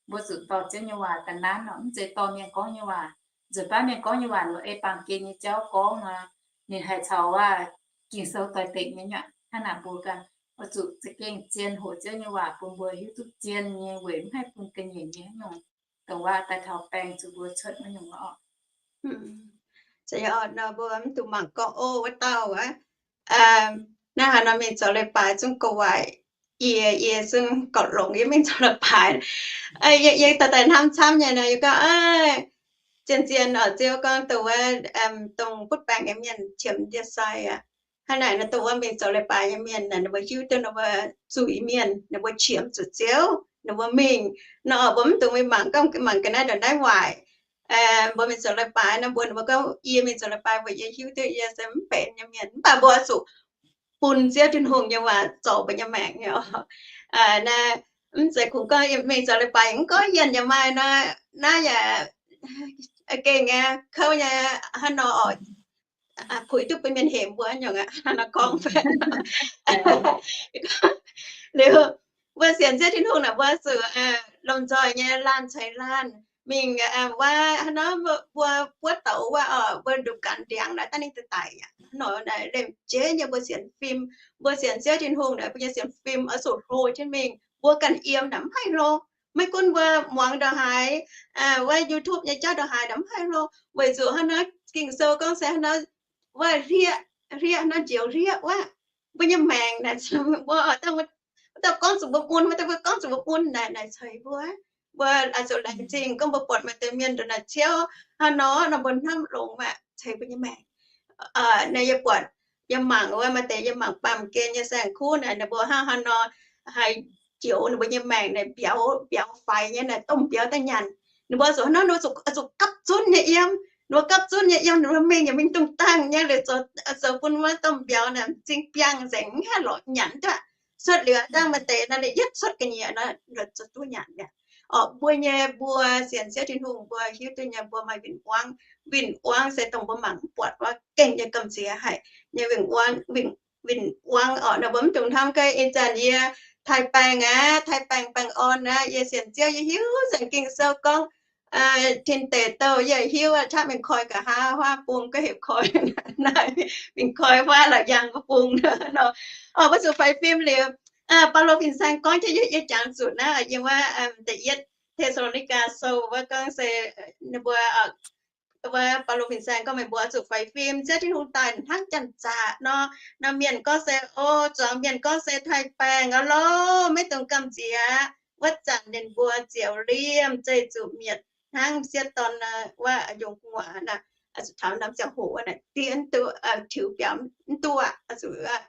Mbuo zuqc dorh Ziouv nyei waac daaih nanv oc, mv zeiz dorh mienh gorngv nyei waac. Nzunc baav mienh gorngv nyei waac ninh ei baamh gen nyei jauv gorngv nor, ninh haih caux waac Ging-Sou doix-dekc nyei nyuoqc. Hnangv naaic mbuo ganh oix zuqc za'gengh zien hoqc Ziouv nyei waac bun mbuo hiuv duqv zien nyei weic mv haih bun ga'nyiec nyei haaix nyungc dongh waac daaih taux baengh zuqc mbuo cuotv wuov nyungc oc. Nor mbuo mv dungx mangc gorngv, o, wuov dauh aqv, naaiv haaix nor mingh zoux leiz-baaix zungv gauh waaic. Yie, yie zungv gauh longx, yie mingh zoux leiz-baaix. Yie, yie daaih daaih hnamv camv nyei nor, yie gorngv, zien-zien oc, Ziouv gorngv dongh wuov, dongh butv baengc nyei mienh qiemx ndie-sai aqv. Hnangv naaic nor dongh wuov mingh zoux leiz-baaix nyei mienh naaic, ninh mbuo hiuv duqv ninh mbuo zuiz-mienh, ninh mbuo qiemx zuqc Ziouv, ninh mbuo mingh nor, mbuo mv dungx mingh mangc gorngv mangc ga'naaiv ndongc naaiv waaic. Mbuo mingh zoux leiz-baaix nor, mbuo, ninh mbuo gorngv yie mingh zoux leiz-baaix weic yie hiuv duqv yie se mv benx nyei mienh, mv baac mbuo zuqc bun Ziouv Tin-Hungh nyei waac zorc mbuo nyei maengc nyei oc. Naaiv mv zeiz kungx gorngv mingh zoux leiz-baaix mv gorngv yienh yaac maaih nor, naaiv yaac gengh nyei, kouv nyei, hnangv nor oc. Puix duqv bun mienh hemx mbuo nyungc aqv, hnangv nor gorngv. Liuz, mbuo sienx Ziouv Tin-Hungh naaic, mbuo zuqc lomh nzoih nyei laanh ceix laanh mingh wuov, hnangv nor mbuo buov douz wuov oc, mbuo nduqc ganh ndiangx naaic daaih ninh daaih daic aqv. Hnangv nor naaic lemh jeiv nyei mbuo sienx fim, mbuo sienx Ziouv Tin-Hungh naaic, mbuo nyei sienx fim oix zuqc hlo jienv mingh. Mbuo ganh yiem naaic mv haih hlo. Maiv gunv mbuo muangx ndongc haaix, wuov YouTube nyei jauv ndongc haaix naaic mv haih hlo, weic zuqc hnangv nor Ging-Sou gorngv se hnangv nor wuov hlieqv, hlieqv hnangv njoux hlieqv wuov, mbuo nyei maengc naaic, mbuo, wuov dauh gorngv zuqc mbuo bun, wuov dauh gorngv zuqc mbuo bun naaic, naaic ceix mbuo. Mbuo oix zuqc laengz zingh gorngv mbuo buatc maaih deix mienh ndongc naaic ciouv hnangv nor nor, mbuo hnamv longx maah, ceix mbuo nyei maengc. Naaiv yie buatc, yie mangc wuov maaih deix yie mangc baamh gen nyei saeng-kuv naaic, ninh mbuo hnangv haaix nor haih njoux ninh mbuo nyei maengc naaic, mbiauz, mbiauz faix nyei naaic, domh mbiauz daaih nyanc. Ninh mbuo zuqc hnangv nor zuqc, zuqc gapv zunv nyei yiem. Ninh mbuo gapv zunv nyei yiem, ninh mbuo mingh yaac mingh dungx dangh nyei, liuz zoux, zoux bun wuov domh mbiauz naaic m'zing biangh nzengc, mv haih lorz nyanc duqv. Cuotv liuz dangh maaih deix naaiv liuz yietv cuotv ga'nyiec nor, zoux duqv nyanc mi'aqv. Orqc, mbuo nyei, mbuo sienx Ziouv Tin-Hungh, mbuo hiuv duqv nyei, mbuo maaih win-wangv. Win-wangv se dongh mbuo mangc mv buatc wuov gengh nyei gamh nziex haic nyei win-wangv, win-wangv orqc. Nor mbuo mv dungx hnamv gaax ih zanc yie taaih baengh aqv, taaih baengh baengh orn aqv, yie sienx Ziouv, yie hiuv nzengc Ging-Sou gorngv, tin deic douh yie hiuv aqv, qaqv mingh koi nqa'haav huaav bung, gorngv heuc koi naaic, mingh koi huaav la'yangh bung nor. Orqc, mbuo zuqc faix fim liuz, Baulo fin-saeng gorngv jienv yie, yie jangx zuqc naaiv, yiem wuov da'yietv Te^saa^lo^ni^gaa Sou wuov gorngv se, ninh mbuo, wuov Baulo fin-saeng gorngv meih mbuo zuqc faix fim, Ziouv Tin-Hungh daaih hnangv janx-zaqc nor. Nor mienh gorngv se, o, zuangx mienh gorngv se taaih baengh aqv lorqc, maiv dungx gamh nziex. Wuov zanc ninh mbuo ziouc liemh zeih zuqc mietc hnangv sieqv dorn wuov yungz gu'nguaaz naaic, zuqc taux norm ziangh hoc naaic, diev mv duqv, tiux biaux mv duqv aqv. Zuqc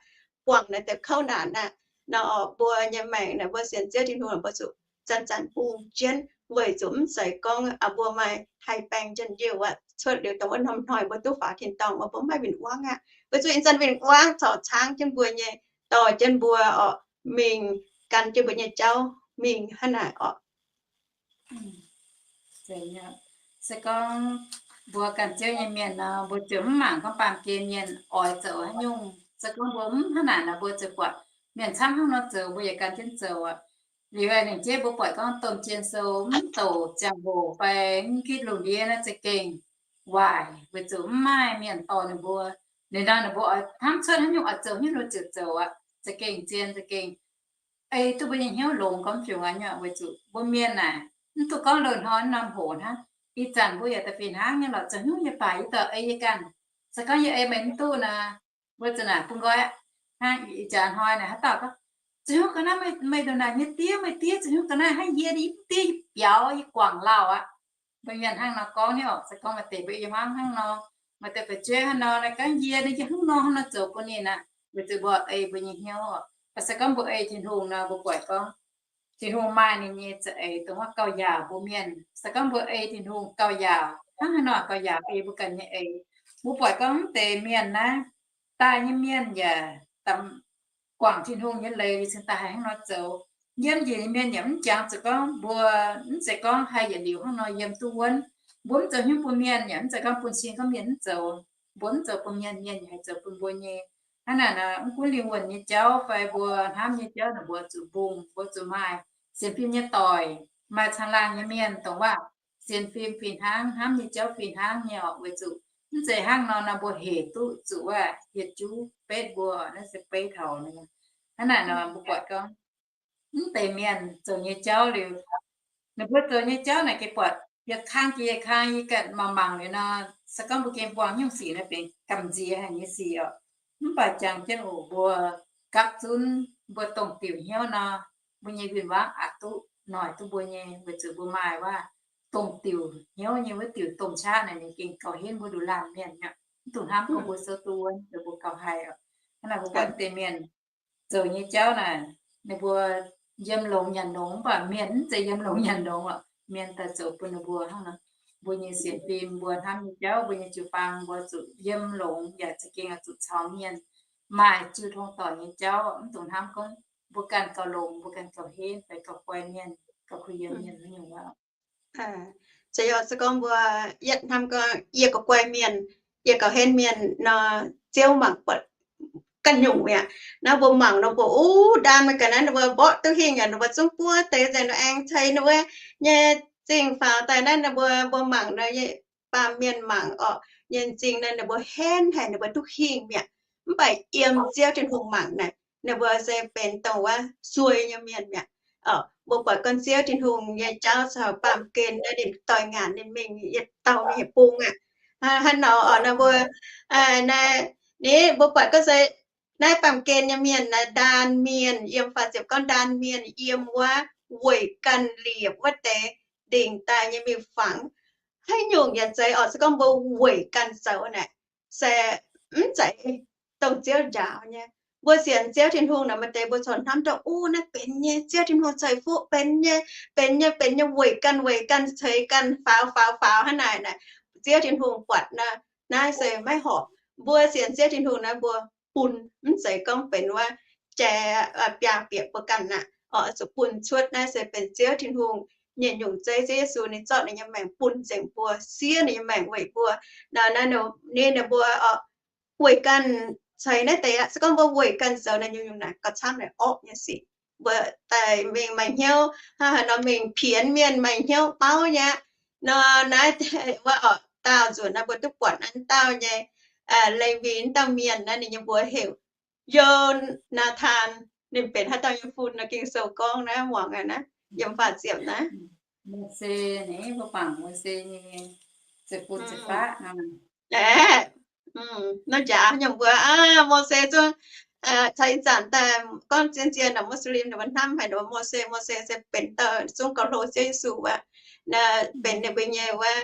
guangc naaic deix kouv naanc aqv. Nor mbuo nyei maengc naaic mbuo sienx Ziouv Tin-Hungh mbuo zuqc zanc-zanc bungx jienv weic zuqc mv zeiz gorngv mbuo maaih haih baeng njien-youh aqv, cuotv liuz dongh wuov norm hnoi mbuo duqv faaux tin-dorngh, mbuo mv maaih win-wangv aqv. Weic zuqc ih zanc win-wangv corc caangv jienv mbuo nyei, dorh jienv mbuo oc mingh gan jienv mbuo nyei jauv mingh hnangv naaic oc. Se gorngv mbuo ganh Ziouv nyei mienh nor, mbuo ziouc mv mangc gorngv baamh gen mienh oix zoux haaix nyungc. Se gorngv mbuo mv hnangv naaic nor, mbuo ziouc buatc mienh camv hnangv nor zoux, mbuo yaac gan jienv zoux aqv. Liuz lengc jeiv mbuo buatc gorngv domh jien sou mv douc ziangh hoc fai mv gitv lungh ndiev naaiv za'gengh waaic, weic zuqc mv maaih mienh dorh ninh mbuo. Liuz nor ninh mbuo oix hnamv cuotv haaix nyungc oix zoux haaix nyungc ninh ziouc zoux aqv. Za'gengh zien, za'gengh ei duqv mbuo nyei hnyouv longx gormx fiungx aqv nyei, weic zuqc mbuo mienh naaic mv duqv gorngv loz-hnoi norm hoc hnangv. Ih zanc mbuo yaac da'fih hnangv nyei lorqc, zoux haaix nyungc yie baac yie dorh ei yie ganh. Se gorngv yie ei meih mv duqv nor, mbuo ziouc naaic bun nqoi hnangv ih jaax hnoi naaic haaix dauh gorngv, zoux haaix nyungc ga'naaiv meih ndongc naaic nyei diev, meih diev zoux haaix nyungc ga'naaiv hnangv yie, yie mv diev, yie biaux, yie guangc lauh aqv. Mbuo mienh hnangv nor gorngv nyei oc. Se gorngv maaih deix mbuo i hmuangv hnangv nor, maaih deix fu'jueiv hnangv nor, naaiv gorngv yie, yie hnangv nor hnangv nor zoux bun ninh aqv, weic zuqc mbuo ei mbuo nyei hnyouv. Mv baac se gorngv mbuo ei Tin-Hungh nor, mbuo buatc gorngv Tin-Hungh maaih ninh nyei za'eix dongh wuov gauh yaauc mbuo mienh. Se gorngv mbuo ei Tin-Hungh gauh yaauc, hnangv haaix nor gauh yaauc ei mbuo ganh nyei eix. Mbuo buatc gorngv mv deix mienh naaiv, daaih nyei mienh yaac guangc Tin-Hungh nyei leiz liuz cingx daaih haih hnangv nor zoux. Yiem njiec nyei mienh yaac mv jangx zuqc gorngv mbuo mv zeiz gorngv haih yietc liuz hnangv nor yiem duqv wuonv. Mbuo mv zoux haaix nyungc bun mienh yaac mv zeiz gorngv bun cing gorngv mienh mv zoux. Mbuo mv zoux bun mienh, mienh yaac haih zoux bun mbuo nyei. Hnangv naaic nor, mv gunv lingh wuonh nyei jauv fai mbuo hnamv nyei jauv naaic, mbuo zuqc mbungh, mbuo zuqc maaih sienx fim nyei doic, maaih caangh laangh nyei mienh dongh wuov sienx fim fih hnangv, hnamv nyei jauv fih hnangv nyei oc. Weic zuqc mv zeiz hnangv nor nor mbuo hec duqv zuqc wuov yietc juv betv mbuo, naaiv se beiv taux nor. Hnangv naaic nor mbuo buatc gorngv mv deix mienh zoux nyei jauv liuz, ninh mbuo zoux nyei jauv naaic gengh buatc yietc kang jiex yietc kang, yie ganh mangc mangc liuz nor, se gorngv mbuo gengh buangh nyungc sic naaiv benx gamh nziex haic nyei sic oc. Mv baac jangx jienv oc, mbuo gapv zunv mbuo dongh diuc hnyouv nor, mbuo nyei win-wangv aqc duqv noic duqv mbuo nyei, weic zuqc mbuo maaih wuov dongh diuc hnyouv nyei wuov diuc domh qaqv naaic, ninh gengh gauh henv mbuo nduqc laanh mienh mi'aqv. Mv dungx hnamv gorngv mbuo souv duqv wuonv, mbuo gauh haih oc. Hnangv naaic mbuo buatc mv deix mienh zoux nyei jauv naaic, ninh mbuo yiem longx nyanc longx, mv baac mienh mv zeiz yiem longx nyanc longx oc. Mienh daaih zoux bun ninh mbuo hnangv nor, mbuo nyei sienx fim, mbuo hnamv nyei jauv, mbuo nyei jiu-baang, mbuo zuqc yiem longx yaac za'gengh zuqc caux mienh maaih jiu tong doic nyei jauv. Mv dungx hnamv gorngv mbuo ganh gauh longx, mbuo ganh gauh henv fai gauh guai mienh, gauh kuh yiem mienh nyungc-nyungc aqv. Se gorngv mbuo yietv hnamv gorngv yie gauh guai mienh, yie gauh henv mienh nor, Ziouv mangc buatc ganh nyungc mi'aqv. Naaiv mbuo mangc nor mbuo, uv, ndaan meih ga'naaiv ninh mbuo mborqv duqv hingh aqv, ninh mbuo zungv buov deix nzengc nor aengx ceix ninh mbuo nyei zingh faaux daaih naaiv ninh mbuo, mbuo mangc nor, baamh mienh mangc orqc, nyei zingh naaiv ninh mbuo henv haic, ninh mbuo duqv hingh mi'aqv. Mv baac yiem Ziouv Tin-Hungh mangc naaic, ninh mbuo se benx dongh wuov suei nyei mienh mi'aqv. Mbuo buatc gorngv Ziouv Tin-Hungh nyei jauv caux baamh gen naaiv ninh doix ngaanc ninh mingh yietc dauh mingh yietc bung aqv. Hnangv nor oc, naaiv mbuo, naaiv, ni mbuo buatc gorngv se naaiv baamh gen nyei mienh naaiv, ndaan mienh, yiem faah ziepc gorngv ndaan mienh yiem wuov weic ganh liepc wuov deix ndingc daaih nyei miuc-fangx. Haaix nyungc yaac zeiz oc, se gorngv mbuo weic ganh zoux naaic, se mv zeiz dongh Ziouv njaaux nyei. Mbuo sienx Ziouv Tin-Hungh naaic, maaih deix mbuo corc hnamv ndongc, uv, naaiv benx nyei, Ziouv Tin-Hungh ceix fuqv benx nyei, benx nyei, benx nyei, weic ganh, weic ganh, ceix ganh, faaux, faaux, faaux hnangv naaic naaic, Ziouv Tin-Hungh buatc nor, naaiv se maiv horpc. Mbuo sienx Ziouv Tin-Hungh naaiv, mbuo bun, mv zeiz gorngv benx wuov jai biaa bieqc mbuo ganh aqv. Oix zuqc bun cuotv, naaiv se benx Ziouv Tin-Hungh nyei nyungc zeiv, Ziouv Yesu ninh zorqv ninh nyei maengc bun nzengc mbuo, siev ninh nyei maengc weic mbuo. Naaiv, naaiv ninh mbuo weic ganh ceix naaiv deix aqv. Se gorngv mbuo weic ganh zoux naaiv nyungc-nyungc naaic, gauh camv naaic orqv nyei sic. Mbuo daaih mingh maaih hnyouv hnangv haaix nor mingh pienx mienh maaih hnyouv bauv nyei aqv. Nor naaiv wuov oc, daauh nzunc naaiv mbuo duqv buatc naaiv dauh nyei Lewi, dauh mienh naaiv ninh nyei mbuox heuc Yo^naa^tan. Ninh benx haaix dauh nyei fun nor? Ging-Sou gorngv naaiv muangx naaiv, yiem faah ziepc naaiv. Mose, mbuo mangc Mose nyei, aeqv, nor njaaux nyei mbuo, Mose zungv caux ih zanc daaih gorngv zien-zien naaic Muslim ninh mbuo hnamv haic, ninh mbuo Mose, Mose se benx dauh zungv gauh hlo Ziouv Yesu wuov, benx ninh mbuo nyei wuov,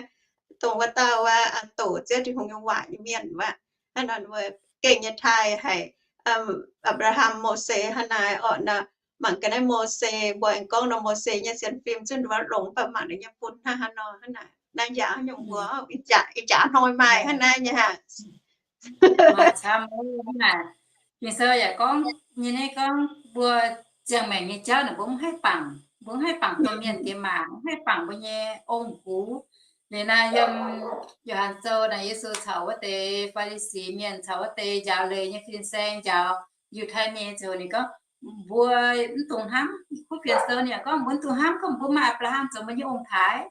dongh wuov dauh wuov doqc Ziouv Tin-Hungh nyei waac nyei mienh wuov. Hnangv nor ninh mbuo gengh nyei taaih haic, Apc^laa^ham, Mose hnangv naaiv orqc. Mangc gaax naaiv Mose, mbuo aengx gorngv nor Mose nyei sienx fim zungv nduov longx, mv baac mangc ninh nyei fun hnangv haaix nor hnangv naaic. Naaiv njaaux nyungc mbuo ih jaax hnoi maaih hnangv naaiv nyei aqv. Maaih camv hnangv naaic. Ging-Sou yaac gorngv nyei, naaiv gorngv mbuo ziangh maengc nyei jauv naaic mbuo mv haih bangc, mbuo mv haih bangc domh mienh diex maac, mv haih bangc mbuo nyei ong-gux. Liuz naaiv yiem Yo^han Sou naaic Yesu caux wuov deix Faa^li^si mienh caux wuov deix njaaux leiz nyei fin-saeng, njaaux Yiutai mienh nyei ziouc ninh gorngv, mbuo mv dungx hnamv, kuv fienx sou ninh gorngv mbuo mv dungx hnamv gorngv mbuo maaih Apc^laa^ham zoux mbuo nyei ong-taaix.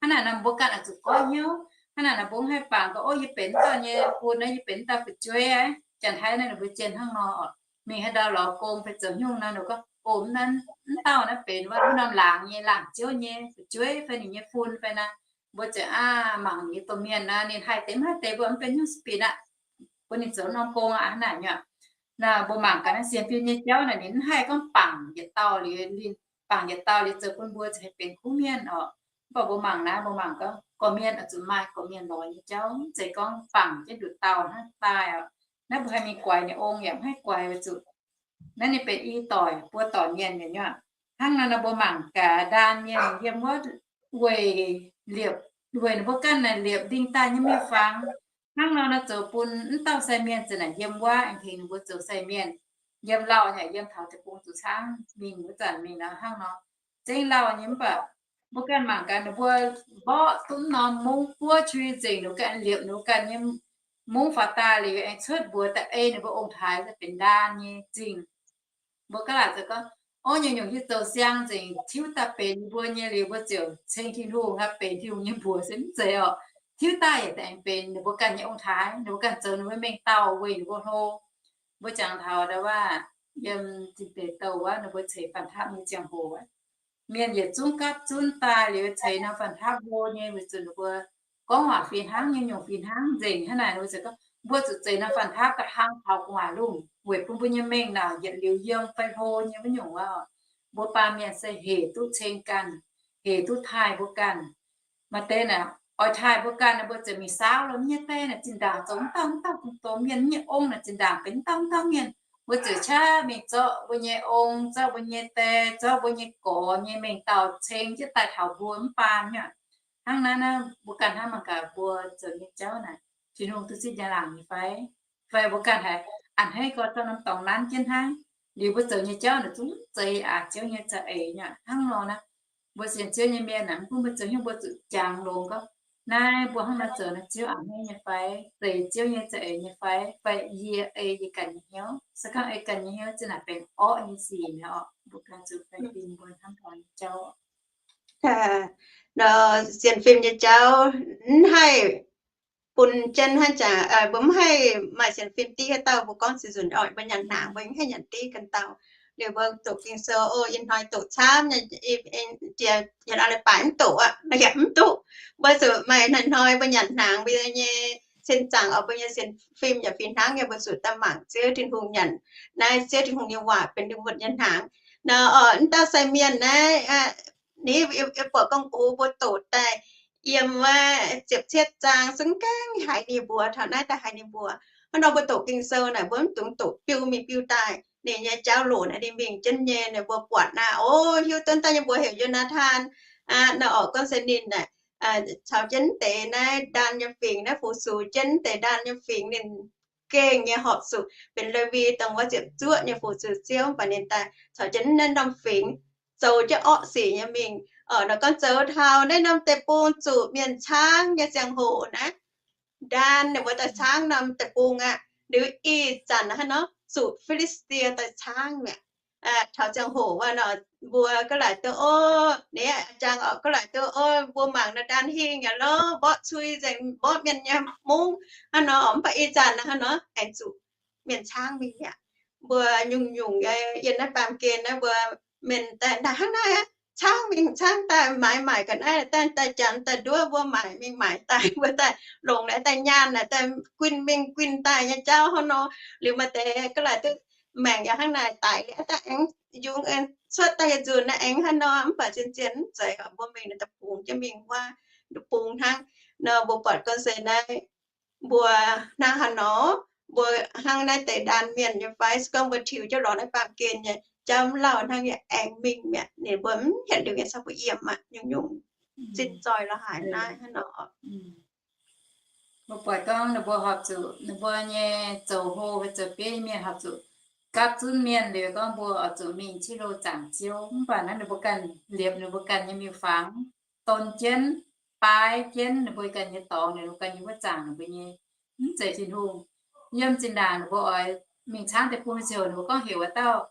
Hnangv naaic nor mbuo ganh oix zuqc goiv hnyouv. Hnangv naaic nor mbuo mv haih bangc gorngv, ov, yie benx dauh nyei bun naaiv, yie benx dauh fu'jueiv aqv. Janx-Taiv naaiv ninh mbuo jienh hnangv nor oc. Mingh haaix ndau lorz gong fai zoux haaix nyungc nor, ninh gorngv, ov, mv dauh naaiv benx wuov norm laangz nyei laangz ziouv nyei fu'jueiv fai ninh nyei fun fai naaiv. Mbuo ziouc aav mangc ninh domh mienh naaiv, ninh haih deix mv haih deix mbuo mv benx hnyouv spin aqv. Bun ninh zoux norm gong aqv hnangv naaic nyei. Naaiv mbuo mangc gaax naaiv sienx fim nyei jauv naaic ninh mv haih gorngv bangc yietc dauh liuz, ninh bangc yietc dauh liuz zoux bun mbuo ziouc haih benx kuv mienh oc. Mv baac mbuo mangc naaiv, mbuo mangc gorngv gorqv-mienh oix zuqc maaih gorqv-mienh lorz nyei jauv, mv zeiz gorngv bangc jienv nduqc dauh hnangv daaih oc. Naaiv mbuo haih mingh guaix ninh ong yaac mv haih guaix weic zuqc naaiv ninh benx i doic buo doic mienh nyei nyuoqc. Hnangv naaiv nor mbuo mangc gaax ndaam mienh yiem wuov weic liepc, weic ninh mbuo ganh naaic liepc ndingh daaih nyei miuc-fangx. Hnangv nor naaiv zoux bun mv dauh sai mienh ziouc naaic yiem wuov aengx tengx ninh mbuo zoux sai mienh. Yiem lauh yaac yiem taux deic-bung zuqc caangv mingh wuov zanc mingh nor hnangv nor. Zengv lauh nyei mv baac mbuo ganh mangc gaax ninh mbuo mborqv duqv norm mungv buov qui nzengc, ninh mbuo ganh liepc ninh mbuo ganh nyei mungv faaux daaih liuz aengx cuotv mbuox da'ei ninh mbuo ong-taaix benx ndaam nyei zingh. Mbuo ga'laaic zoux gorngv, ov, nyungc-nyungc hiuv zoux siang nzengc tiuv daaih benx mbuo nyei liuz mbuo ziouc ceng Tin-Hungh aqv, benx Tin-Hungh nyei mbuox se mv zeiz oc. Tiuv daaih yaac aengx benx ninh mbuo ganh nyei ong-taaix, ninh mbuo ganh zoux ninh mbuo mengh dauh weic ninh mbuo hlo. Mbuo jangx taux ndau wuov, yiem Zinh Deic Douh wuov ninh mbuo ceix fanh tapv nyei ziangh hoc, mienh yietc zungv gapv zunv daaih liuz ceix norm fanh tapv hlo nyei weic zuqc ninh mbuo gorngv waac fih hnangv, nyungc-nyungc fih hnangv nzengc. Hnangv naaic ninh mbuo ziouc gorngv mbuo zuqc zeix norm fanh tapv daaih hlang taux gu'nguaaic lungh weic bun mbuo nyei mengh naaic yietc liuz yiem fai hlo nyei wuov nyungc wuov. Mbuo baamh mienh se hec duqv ceng ganh, hec duqv taaih mbuo ganh. Maaih deix naaic oix taaih mbuo ganh naaic, mbuo ziouc mingh saauv lo nyei deix naaic zinh ndaangc zoux mv dauh mv dauh dongh mienh, nyei ong naaic zinh ndaangc benx mv dauh mv dauh mienh. Mbuo ziouc qaqv mingh zorqv mbuo nyei ong, zorqv mbuo nyei deix, zorqv mbuo nyei gorx nyei mengh dauh ceng jienv daaih taux mbuo mv baan nyei. Hnangv naaiv naaiv mbuo ganh hnamv mangc gaax, mbuo zoux nyei jauv naaic Tin-Hungh duqv zipv njang-laangc nyei fai? Fai mbuo ganh haiz a'hneiv gorx zorqv norm dorngx nanv jienv hnangv. Liuz mbuo zoux nyei jauv naaic zungv zeiz aqc Ziouv nyei za'eix nyei. Hnangv nor naaiv, mbuo sienx Ziouv nyei mienh naaic, mv gunv mbuo zoux haaix nyungc mbuo zuqc jangx longx gorngv, naaiv mbuo hnangv nor zoux naaic Ziouv a'hneiv nyei fai? Zeiz Ziouv nyei za'eix nyei fai? Fai yie ei yie ganh nyei hnyouv? Se gorngv ei ganh nyei hnyouv zinh naaic benx orqv nyei sic mi'aqv oc. Mbuo ganh zuqc fai fim mbuo hnamv taux nyei jauv. Nor sienx fim nyei jauv mv haih bun jienv hnangv jaax, mbuo mv haih maaih sienx fim div haaix dauh. Mbuo gorngv ziouc nzunc oix mbuo nyanc hnaangx, mbuo mv haih nyanc div ganh dauh. Liuz mbuo doqc Ging-Sou, o, ih hnoi doqc camv nyei, jiex yietc an leiz-baaix mv doqc aqv, yaac mv duqv. Mbuo zuqc maaih hnoi-hnoi mbuo nyanc hnaangx, mbuo nyei sin zaangc oix mbuo nyei sienx fim yaac fih hnangv nyei, mbuo zuqc daaih mangc Ziouv Tin-Hungh nyanc. Naaiv Ziouv Tin-Hungh nyei waac benx ninh mbuo nyei hnaangx. Nor, mv dauh sai mienh naaiv, ni, yie buatc gorngv mbuo doqc daaih yiem wuov ziepc cietv zaang zungv gaengh haiz ninh mbuox, taux naaiv daaih haiz ninh mbuox. Hnangv nor mbuo doqc Ging-Sou naaic, mbuo mv dungx doqc biu mingh biu daaih. Ninh nyei jauv-louc naaiv ninh mingh jienv nyei, ninh mbuo buatc naaiv, o, hiuv duqv daaih nyei mbuox heuc Yo^naa^tan. Naaiv orqc gorngv se ninh naaic caux jienv deix naaiv Ndaan nyei fingx, naaiv fu-sux jienv deix Ndaan nyei fingx, ninh gengh nyei horpc zuqc benx Lewi dongh wuov ziepc zuoqv nyei fu-sux Ziouv, mv baac ninh daaih caux jienv naaiv norm fingx zoux jienv orqv sic nyei mingh. Nor gorngv zoux taux naaiv norm deic-bung zuqc mienh caangv nyei ziangh hoc naaiv, Ndaan ninh mbuo daaih caangv norm deic-bung aqv. Liuz ih zanc hnangv nor zuqc Fi^li^saa^die daaih caangv mi'aqv. Taux ziangh hoc wuov nor, mbuo ga'laaic duqv, o, ninh jangx orqc ga'laaic duqv, o, mbuo mangc naaiv Ndaan hingh yaac lorz mborqv cui nzengc, mborqv mienh nyei mungv hnangv nor, mv baac ih zanc hnangv nor aengx zuqc mienh caangv mingh mi'aqv. Mbuo nyungc-nyungc yiem naaiv baamh gen naaiv mbuo mienh daaih hnangv naaiv aqv, caangv mingh caangv daaih, maaiz maaic ga'naaiv daaih, daaih janx daaih nduov, mbuo maaic mingh maaic daaih, mbuo daaih longc naaiv daaih nyaanh naaic daaih guinh mingh guinh daaih nyei jauv hnangv nor. Liuz maaih deix ga'laaic duqv maengc yaac hnangv naaic daic liuz daaih aengx yungz cuotv daaih yietc nzunc naaiv aengx hnangv nor, mv baac zien-zien mv zeiz, mbuo mingh naaiv deic-bung jienv mingh wuov deic-bung hnangv. Nor mbuo buatc gorngv se naaiv mbuo hnangv haaix nor, mbuo hnangv naaiv deix ndaam mienh nyei fai? Se gorngv mbuo tiux jienv lorz naaiv baamh gen nyei jauv mv lauh hnangv yaac aengx mingh mi'aqv. Ninh mbuo mv hietv liuz nyei caux mbuo yiem aqv, nyungc-nyungc zinh zoih la'haaix naaiv hnangv nor. Mbuo buatc gorngv ninh mbuo horpc zuqc, ninh mbuo nyei zoux hlo fai zoux bieiv mienh horpc zuqc gapv zunv mienh liuz gorngv mbuo oix zuqc mingh qiv loh zaangc Ziouv. Mv baac naaiv ninh mbuo ganh liepc ninh mbuo ganh nyei miuc-fangx, don jienv, baaix jienv ninh mbuo ganh nyei dorngx, ninh mbuo ganh nyei wuov zaangc ninh mbuo nyei, mv zeiz Tin-Hungh. Yiem zinh ndaangc ninh mbuo oix mingh caangv deic-bung ziouc ninh mbuo gorngv heuc wuov dauh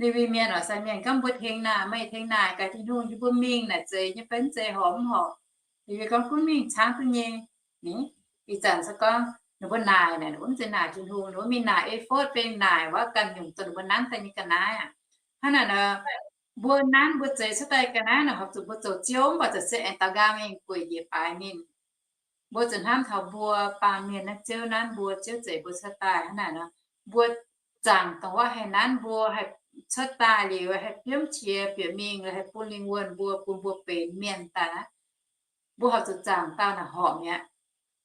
Lewi mienh oc, sai mienh gorngv, mbuo tengx naaic, meih tengx naaic gaax Tin-Hungh, yie mbuo mingh naaic zeiz nyei fai mv zeiz, horpc mv horpc? Lewi gorngv, gunv mingh caangv duqv nyei. Ni, ih zanc se gorngv ninh mbuo naaic naaic, ninh mbuo mv zeiz naaic Tin-Hungh, ninh mbuo mingh naaic E^fotv, beiv naaic wuov ganh nyungc dongh ninh mbuo nanv daaih nyei ga'naaiv aqv. Hnangv naaic nor, mbuo nanv mbuo zeix cuotv daaih ga'naaiv naaic horpc zuqc mbuo zoux Ziouv, mv baac zoux se aengx daux nqaang mingh gueic njiec baaix ninh. Mbuo zuqc hnamv taux mbuo baamh mienh naaiv, Ziouv nanv mbuo, Ziouv zeix mbuo cuotv daaih. Hnangv naaic nor, mbuo zaangc dongh wuov haih nanv mbuo, haih cuotv daaih liuz haih biomv qiex bieqc mingh, haih bun lingh wuonh mbuo, bun mbuo benx mienh daaih aqv. Mbuo horpc zuqc zaangc dauh naaic horpc mi'aqv.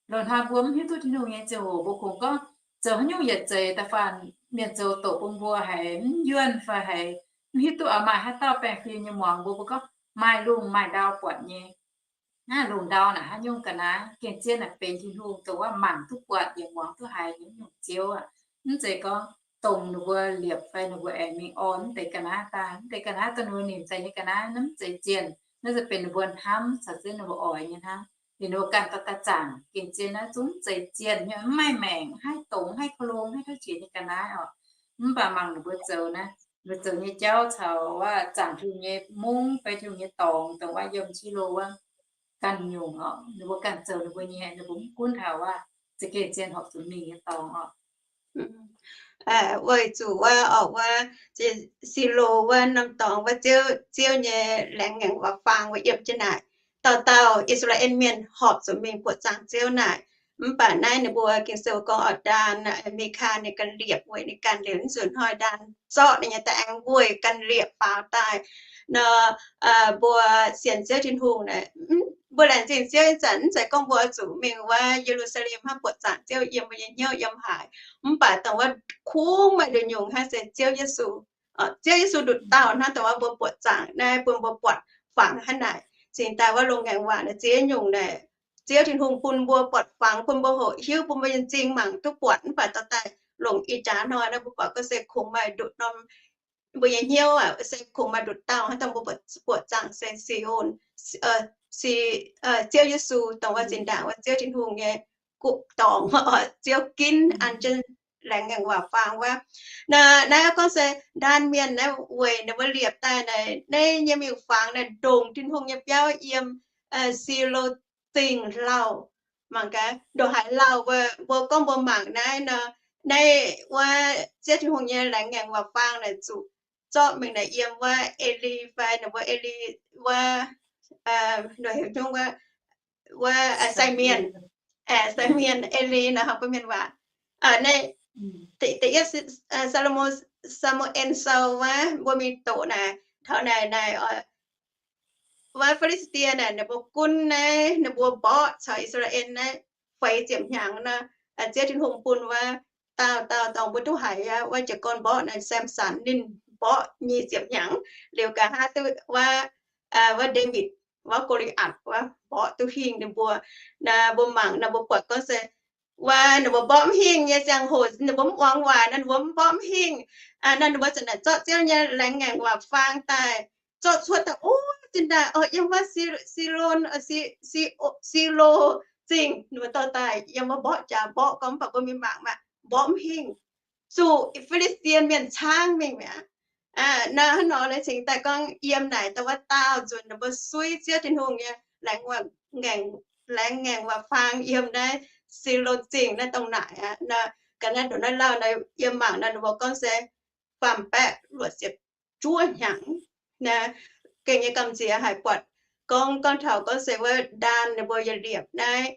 Loz-hnoi mbuo mv hiuv duqv Tin-Hungh nyei ziangh hoc, mbuo kungx gorngv zoux haaix nyungc yietc zeix da'faanh mienh zoux doqc bun mbuo haiz mv yuonh fai haiz mv hiuv duqv oix maaih haaix dauh baengh fim nyei muangx mbuo, mbuo gorngv maaih lungh maaih ndau buatc nyei. Naaiv lungh ndau naaic haaix nyungc ga'naaiv? Gengh zien naaic benx Tin-Hungh dongh wuov mangc duqv buatc yaac muangx duqv haiz nyei nyungc Ziouv aqv. Mv zeiz gorngv dongh ninh mbuo liepc fai ninh mbuo aengx mingh orn mv deix ga'naaiv daaih. Mv deix ga'naaiv dongh ninh mbuo nimc daaih nyei ga'naaiv, naaiv mv zeiz zienh. Naaiv se benx ninh mbuo hnamv caux ziex ninh mbuo oix nyei hnangv. Liuz ninh mbuo ganh dorh daaih zaangc gengh zien naaiv zungv mv zeiz zienh nyei, mv maaih maengc, mv haih dongz, mv haih ko long, mv haih tov qiex nyei ga'naaiv oc. Mv baac mangc ninh mbuo zoux naaiv, ninh mbuo zoux nyei jauv caux wuov zaangc Tin-Hungh nyei mungv fai Tin-Hungh nyei dorngx dongh wuov yiem Silo wuov ganh nyungc oc. Ninh mbuo ganh zoux ninh mbuo nyei, ninh mbuo mv gunv taux wuov za'gengh zien horpc zuqc mingh nyei dorngx oc. Weic zuqc wuov, oc, wuov Silo wuov norm dorngx wuov, Ziouv, Ziouv nyei laengz ngaengc waac-faang wuov yiem jienv naaic, dauh dauh I^saa^laa^en Mienh horpc zuqc mingh buoqc zaangc Ziouv naaic. Mv baac naaiv ninh mbuo Ging-Sou gorngv oix ndaan, Mikaa ninh ganh liepc weic ninh ganh liepc, nzunc hnoi ndaan zorqv ninh nyei daaih aengx weic ganh liepc faaux daaih. Nor, mbuo sienx Ziouv Tin-Hungh naaic, mbuo laengz zingh Ziouv ih zanc mv zeiz gorngv mbuo zuqc mingh wuov Ye^lu^saa^lem hnangv buoqc zaangc Ziouv yiem mbuo nyei hnyouv yiem haaix, mv baac dongh wuov kungx maaih nduqc nyungc hnangv se Ziouv Yesu. Ziouv Yesu nduqc dauh hnangv dongh wuov mbuo buoqc zaangc naaiv bun mbuo buatc fangx hnangv naaic. Cingx daaih wuov longx ngaengc waac naaic ziex nyungc naaic, Ziouv Tin-Hungh bun mbuo buatc fangx, bun mbuo hoqc hiuv, bun mbuo nyei m'zing mangc duqv buatc, mv baac dorh daaih longc ih jaax hnoi naaiv mbuo buatc gorngv se kungx maaih nduqc norm mbuo nyei hnyouv aqv, se kungx maaih nduqc dauh hnangv dongh mbuo buatc zaangc se Ziouv Yesu, dongh wuov zinh ndaangc wuov Ziouv Tin-Hungh nyei guv dorngx, Ziouv ginv an jienv laengz ngaengc waac-faang wuov. Naaiv gorngv se ndaan mienh naaiv weic ninh mbuo liepc daaih naaic, naaiv nyei miuc-fangx naaic ndongc Tin-Hungh nyei biauv yiem Silo Zingh lauh. Mangc gaax ndongc haaix lauh, mbuo gorngv mbuo mangc naaiv nor, naaiv wuov Ziouv Tin-Hungh nyei laengz ngaengc waac-faang naaic zuqc zorqv mingh naaic yiem wuov Eli fai ninh mbuo Eli wuov, wuov sai mienh, sai mienh Eli nor, hnangv mbuo mienh waac. Naaiv da'yietv Saa^lu^morn, Saa^mu^en Sou wuov, mbuo mingh doqc naaic, taux naaic naaic, wuov Fi^li^saa^die naaic ninh mbuo gunv naaiv, ninh mbuo mborqv caux I^saa^laa^en naaiv feix ziepc hnyangx nor, Ziouv Tin-Hungh bun wuov dauh dauh dorngx mbuo duqv haiz aqv. Wuov jiez gorn mborqv naaiv Samson ninh mborqv nyic ziepc hnyangx, liuz nqa'haav duqv wuov, wuov Ndaawitv, wuov Go^li^atc wuov mborqv duqv hingh ninh mbuo. Naaiv mbuo mangc naaiv mbuo buatc gorngv se wuov ninh mbuo mborqv mv hingh nyei ziangh hoc, ninh mbuo mv muangx waac nor, ninh mbuo mv mborqv mv hingh. Naaiv ninh mbuo zanc naaic zorqv Ziouv nyei laengz ngaengc waac-faang daaih, zorqv cuotv daaih, o, zinh ndaangc, o, yiem wuov Silon, Silo Zingh, ninh mbuo dorh daaih yiem wuov mborqv jaax mborqv gorngv, mv baac mbuo mingh mangc maah, mborqv mv hingh, zuqc Fi^li^saa^die Mienh caangv mingh mi'aqv. Naaiv hnangv nor naaiv cingx daaih gorngv yiem naaic dongh wuov daauh nzunc ninh mbuo suiv Ziouv Tin-Hungh nyei laengz ngaengc waac-faang yiem naaiv Silon Zingh naaiv dongh naaic aqv. Ga'naaiv ndongc naaiv lauh naaiv yiem mangc naaiv ninh mbuo gorngv se faam baeqv luoqc ziepc juov hnyangx. Naaiv gengh nyei gamh nziex haic buatc gorngv, gorngv taux gorngv se wuov ndaan ninh mbuo yietc liepc naaiv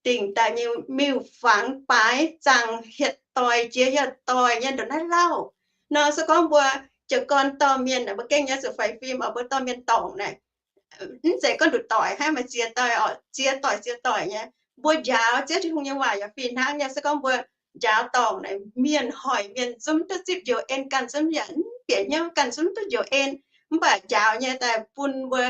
dingc daaih nyei miuc-fangx baaix zaangc hietc doic jiex hietc doic nyei ndongc naaiv lauh. Nor se gorngv mbuo jiez gorn dorh mienh, mbuo gengh nyei zuqc faix fim oc, mbuo dorh mienh dorngc naaic, mv zeiz gorngv nduqc doic hnangv, maaih ziex doic oc, ziex doic ziex doic nyei. Mbuo njaaux Ziouv Tin-Hungh nyei waac yaac fih hnangv nyei. Se gorngv mbuo njaaux dorngc naaic, mienh hoic mienh zungv duqv zipv njoux en, ganh zungv yaac mv bieqc hnyouv, ganh zungv duqv njoux en. Mv baac njaaux nyei daaih bun mbuo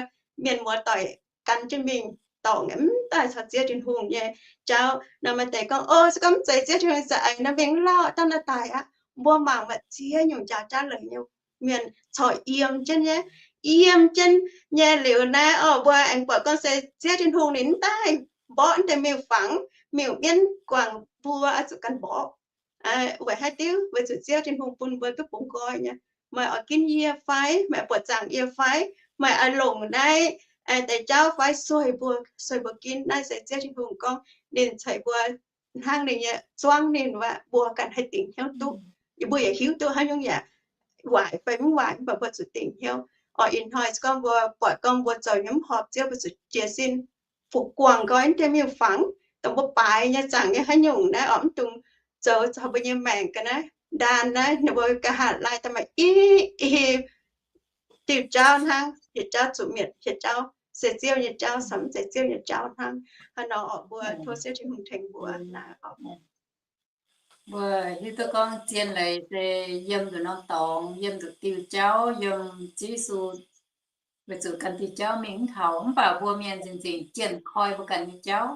mienh muoz-doic gan jienv mingh dorngc, mv daaih caux Ziouv Tin-Hungh nyei jauv. Nor maaih deix gorngv, O, se gorngv mv zeiz Ziouv Tin-Hungh za'eix nor, mingh lauh dangh naaiv daaih aqv. Mbuo mangc maaih ziex nyungc njaaux jauv leiz nyei mienh corc yiem jienv nyei, yiem jienv nyei liuz naaiv, o, mbuo aengx buatc gorngv se Ziouv Tin-Hungh ninh mv daaih mborqv naaiv deix miuc-fangx, miuc-mienv guangc mbuo, oix zuqc ganh mborqv. Weic haaix diuc? Weic zuqc Ziouv Tin-Hungh bun mbuo duqv bungx nqoi nyei. Meih oix ginv yie fai? Meih buatc zaangc yie fai? Meih oix longc naaiv deix jauv fai? Sueih mbuo, sueih mbuo ginv. Naaiv se Ziouv Tin-Hungh gorngv ninh ceix mbuo hnangv ninh nyei zuangv ninh, waac mbuo ganh haih dingc hnyouv duqv. Yie mbuo yaac hiuv duqv haaix nyungc yaac waaic fai mv waaic, mv baac mbuo zuqc dingc hnyouv. Oc, ih hnoi se gorngv mbuo buatc gorngv mbuo zoux nyei mv horpc, Ziouv mbuo zuqc jiez sin, fuqv guangc nqoi naaiv deix miuc-fangx, dongh mbuo baaix nyei zaangc nyei haaix nyungc naaiv oc, mv dungx zoux caux mbuo nyei maengc ga'naaiv, ndaan naaiv ninh mbuo ga'hatc laai daaih maaih i, i diuh jauv hnangv, hieh jauv zuqc mietc, hieh jauv se Ziouv nyei jauv, caux mv zeiz Ziouv nyei jauv hnangv. Hnangv nor oc, mbuo tov Ziouv Tin-Hungh tengx mbuo naaiv oc. Mbuo hiuv duqv gorngv zien leiz se yiem nduqc norm dorngx, yiem nduqc diuh jauv, yiem Ziouv Yesu weic zuqc ganh diuh jauv mingh mv taux. Mv baac mbuo mienh nzengc nzengc jienh koi mbuo ganh nyei jauv,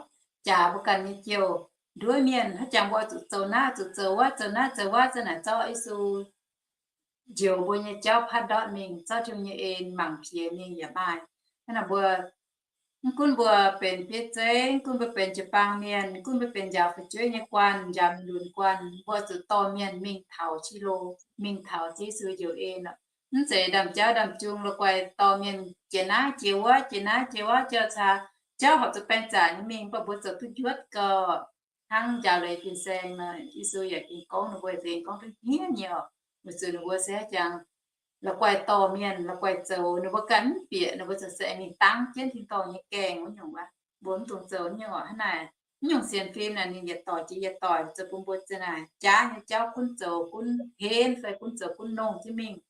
jaax mbuo ganh nyei jouh. Nduov mienh haaix jangx mbuo zuqc zoux naaiv zuqc zoux wuov, zoux naaiv zoux wuov, za'naaic zorqv Yesu njoux mbuo nyei jauv patv ndortv mingh, zorqv Tin-Hungh nyei en mangc piex mingh yaac maaih. Hnangv naaic mbuo mv gunv mbuo benx bieiv zeiv, mv gunv mbuo benx jiu-baang mienh, mv gunv mbuo benx njaaux fu'jueiv nyei guanh, njaaux mingh lunx guanh, mbuo zuqc dorh mienh mingh taux Silo, mingh taux Ziouv Yesu njoux en oc. Mv zeiz ndaamv-jauv ndaamv-jung la'guaih dorh mienh jiex naaiv jiex wuov, jiex naaiv jiex wuov, jauv caa, jauv horpc zuqc baeng zanc nyei mingh, mv baac mbuo zoux duqv njuotv gau. Hnangv njaaux leiz fin-saeng nor, Yesu yaac gengh gorngv ninh mbuo nzengc gorngv duqv hniev nyei oc. Weic zuqc ninh mbuo se haaix jangx la'guaih dorh mienh, la'guaih zoux, ninh mbuo ganh mv bieqc, ninh mbuo ziouc se aengx mingh dangv jienv tin-dorngh nyei gaengh wuov nyungc wuov. Mbuo mv dungx zoux nyei oc. Hnangv naaic, mv nyungc sienx fim naaic ninh yietc doic jiex yietc doic zoux bun mbuo za'naaic jaav nyei jauv gunv zoux gunv henv fai gunv zoux gunv nongh jienv mingh.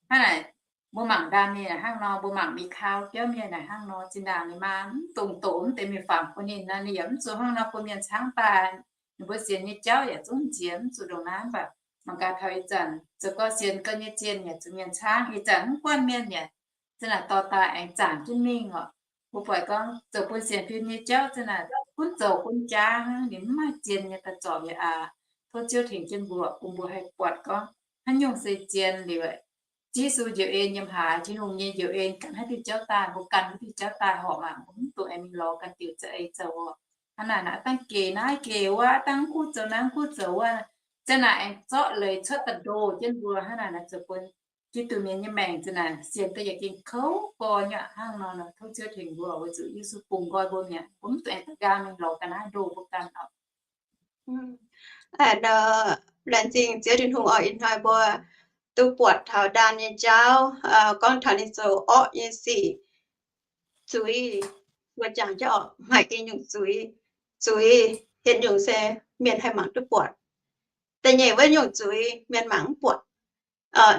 Hnangv naaic, mbuo mangc ndaam mienh naaic hnangv nor, mbuo mangc Mikau biauv mienh naaic hnangv nor, zinh ndaangc ninh maa mv dungx doqc mv deix miuc-fangx bun ninh nor, ninh yaac mv zuqc hnangv nor bun mienh caangv daaih. Ninh mbuo sienx nyei jauv yaac zungv nziex, mv zuqc ndongc naaiv. Mv baac mangc gaax taux ih zanc zoux gau sienx gau nyei zienh yaac zuqc mienh caangv, ih zanc mv buatc mienh yaac za'naaic dorh daaih aengx zaangc jienv mingh oc. Mbuo buatc gorngv zoux bun sienx fim nyei jauv za'naaic gunv zoux gunv jaav hnangv, ninh mv maaih zienh nyei daaih zorpc yaac aqc. Tov Ziouv tengx jienv mbuo, bun mbuo haih buatc gorngv haaix nyungc se zienh liuz, Ziouv Yesu njoux en yiem haaix, Tin-Hungh nyei njoux en ganh haaix diuh jauv daaih, mbuo ganh haaix diuh jauv daaih horpc mangc, mbuo mv dungx aengx mingh lorz ganh diuc za'eix zoux oc. Hnangv naaic naaic, dangh geh naaiv geh wuov, dangh kuv zoux naaiv kuv zoux wuov, za'naaic aengx zorqv leiz cuotv daaih ndoh jienv mbuo. Hnangv naaic naaic zoux bun Giduc mienh nyei maengc za'naaic sienx daaih yaac gengh kouv gorx nyei aqv. Hnangv nor nor tov Ziouv tengx mbuo weic zuqc Yesu bungx nqoi mbuo mi'aqv, mbuo mv dungx aengx da'nqaang mingh lorz ga'naaiv ndoh mbuo ganh oc. Laengz zingh Ziouv Tin-Hungh oc, ih hnoi mbuo duqv buatc taux ndaan nyei jauv, gorngv taux ninh zoux orqv nyei sic. Zuiz, mbuo jangx jauv oc, maaih i nyungc zuiz. Zuiz yietc nyungc se mienh haih mangc duqv buatc. Da'nyeic wuov nyungc zuiz mienh mangc mv buatc.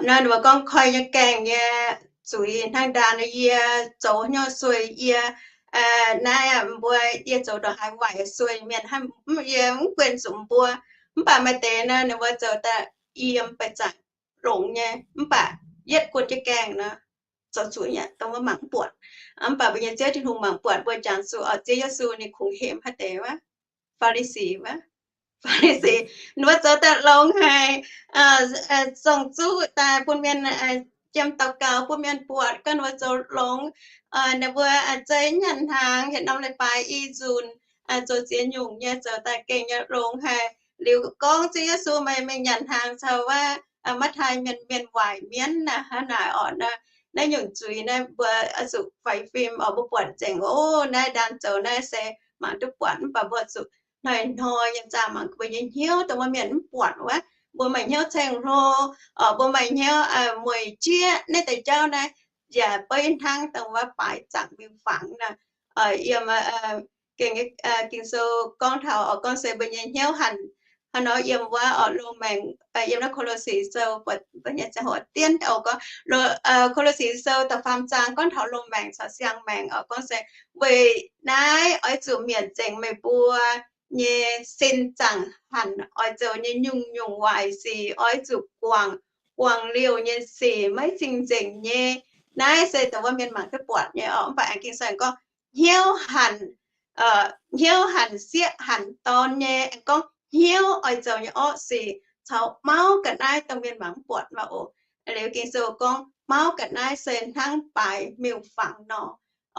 Nor ninh mbuo gorngv koi nyei gaengh nyei zuiz hnangv ndaan yie zoux hnyouv sueih yie, naaiv mbuo yie zoux ndongc haaix waaic sueih mienh, yie mv guen zuqc mbuo. Mv baac maaih deix nor ninh mbuo zoux daaih yiem baeqc zaangc longx nyei, mv baac yietv guon jienv gaengh nor, zoux zuqc nyei dongh mbuo mangc mv buatc. Mv baac mbuo nyei Ziouv Tin-Hungh mangc buatc. Mbuo jangx zuqc Ziouv Yesu ninh kungx hemx haaix deix wuov? Faa^li^si wuov. Faa^li^si, ninh mbuo zoux daaih longx haic, zongh zuqv daaih bun mienh jiem daux gaux, bun mienh buatc gorngv ninh mbuo zoux longx. Ninh mbuo zei nyanc hnaangx, yietc norm leiz-baaix i nzunc, zoux ziex nyungc nyei, zoux daaih gengh nyei longx haic. Liuz gorngv Ziouv Yesu meih mingh nyanc hnaangx caux wuov Matv^tai Mienh, mienh waaic mienv naaic, hnangv naaic orqc, naaiv nyungc zuiz naaiv mbuo oix zuqc faix fim oc. Mbuo buatc nzengc, o, naaiv ndaan zoux naaiv se mangc duqv buatc, mv baac mbuo zuqc hnoi-hnoi nyei zaah mangc mbuo nyei hnyouv dongh mbuo mienh mv buatc wuov. Mbuo maaih hnyouv ceng-hlo, mbuo maaih hnyouv mueic jieqv naaiv deix jauv naaiv, yaac beiv hnangv dongh wuov baaix zaangc miuc-fangx naaic. Yiem Ging-Sou gorngv taux oc, gorngv se mbuo nyei hnyouv hanc, hnangv nor yiem wuov oc, Loz-Maengc, yiem naaiv Ko^lo^si Sou, mbuo nyei ziangh hoc dienv oc, gorngv Ko^lo^si Sou da'faam zaang gorngv taux loz-maengc caux siang-maengc oc, gorngv se weic naaiv oix zuqc mietc nzengc meih mbuo nyei sin zaangc hanc, oix zoux nyei nyungc-nyungc waaic sic oix zuqc guangc, guangc liouh nyei sic maiv cing-nzengc nyei. Naaiv se dongh wuov mienh mangc duqv buatc nyei oc. Mv baac aengx Ging-Sou gorngv hnyouv hanc, hnyouv hanc sieqv hanc dorn nyei, aengx gorngv hnyouv oix zoux nyei orqv sic caux mauv ga'naaiv dongh mienh mangc mv buatc wuov oc. Liuz Ging-Sou gorngv mauv ga'naaiv se hnangv baaix miuc-fangx nor.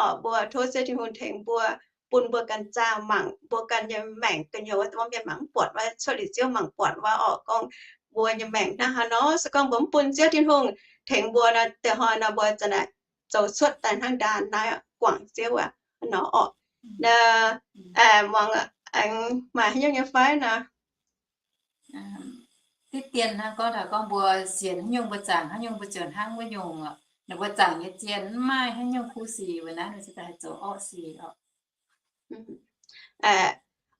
Oc, mbuo tov Ziouv Tin-Hungh tengx mbuo, bun mbuo ganh zaah mangc mbuo ganh nyei maengc gu'nyuoz wuov, mienh mangc mv buatc wuov, cuotv liuz Ziouv mangc buatc wuov oc. Gorngv mbuo nyei maengc hnangv haaix nor, se gorngv mbuo mv bun Ziouv Tin-Hungh tengx mbuo nor, da'hoi nor mbuo za'naaic zoux cuotv daaih hnangv ndaanx naaiv guangc Ziouv aqv nor oc. Muangx aengx maaih haaix nyungc nyei fai nor? Diqv dien hnangv gorngv taux gorngv mbuo sienx haaix nyungc mbuo zaangc haaix nyungc, mbuo ziouc hnangv wuov nyungc oc. Ninh mbuo zaangc nyei zien mv maaih haaix nyungc kuv sic, weic naaiv ninh ziouc daaih zoux orqv sic oc.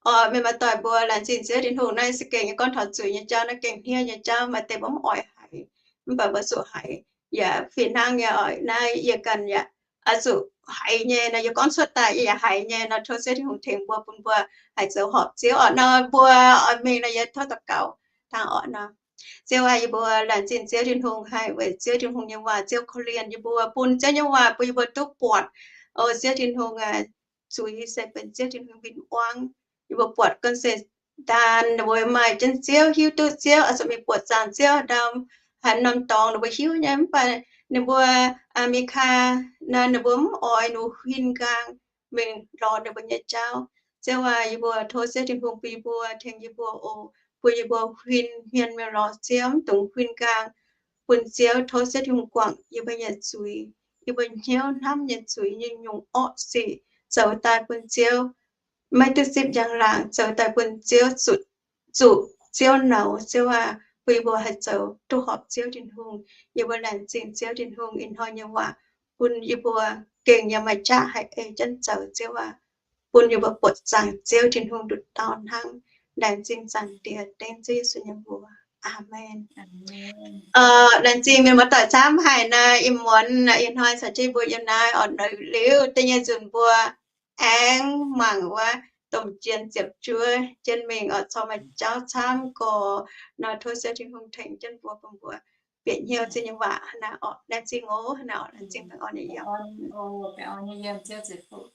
Oc, mienh maaih doic mbuo laengz zingh Ziouv Tin-Hungh. Naaiv se gengh nyei gorngv taux zuiz nyei jauv, naaiv gengh hniev nyei jauv, maaih deix mbuo mv oix haiz, mv baac mbuo zuqc haiz. Yaac fih hnangv nyei oc, naaiv yie ganh yaac oix zuqc haiz nyei nor, yie gorngv cuotv daaih yie yaac haiz nyei nor, tov Ziouv Tin-Hungh tengx mbuo, bun mbuo haih zoux horpc Ziouv oc. Nor mbuo oix mingh nor, yie tov daux gaux hnangv oc nor. Ziouv aac, yie mbuo laengz zingh Ziouv Tin-Hungh haic weic Ziouv Tin-Hungh nyei waac. Ziouv korv-lienh yie mbuo, bun Ziouv nyei waac bun yie mbuo duqv buatc. O Ziouv Tin-Hungh aac, zuiz se benx Ziouv Tin-Hungh win-wangv. Yie mbuo buatc gorngv se daan ninh mbuo maaih jienv Ziouv, hiuv duqv Ziouv, oix zuqc mingh buoqc zaangc Ziouv ndau haaix norm dorngx ninh mbuo hiuv nyei. Mv baac ninh mbuo Aa^me^li^kaa nor, ninh mbuo mv oix, ninh mbuo huin nqaang mingh lorz ninh mbuo nyei jauv. Ziouv aac, yie mbuo tov Ziouv Tin-Hungh bun yie mbuo, tengx yie mbuo oc, bun yie mbuo huin hmien mingh lorz Ziouv, mv dungx huin nqaang bun Ziouv. Tov Ziouv Tin-Hungh guangc yie mbuo nyei zuiz, yie mbuo hnyouv hnamv nyei zuiz, nyungc-nyungc orqv sic zoux daaih bun Ziouv maiv duqv zipv njang-laangc, zoux daaih bun Ziouv zuqc, zuqc Ziouv nouz. Ziouv aac, bun yie mbuo haih zoux duqv horpc Ziouv Tin-Hungh. Yie mbuo laengz zingh Ziouv Tin-Hungh ih hnoi nyei waac, bun yie mbuo gengh yaac maaih qaqv haih ei jienv zoux. Ziouv aac, bun yie mbuo buoqc zaangc Ziouv Tin-Hungh nduqc dauh hnangv. Laengz zingh Zaangc Diex, dengv Ziouv Yesu nyei mbuox. Aamen. Laengz zingh mienh muoz-doic camv haic naaic, ih muonz ih hnoi caux jienv mbuo yiem naaiv oc. Liuz da'nyeic nzunc mbuo aengx mangc wuov domh jien ziepc juov jienv mingh oc. Corc maaih jauv camv gorx nor, tov Ziouv Tin-Hungh tengx jienv mbuo, bun mbuo bieqc hnyouv Ziouv nyei waac hnangv naaiv oc. Laengz zingh oc, hnangv naaiv oc. Laengz zingh baengh orn nyei yiem. Baengh orn nyei yiem, Ziouv ceix fuqv.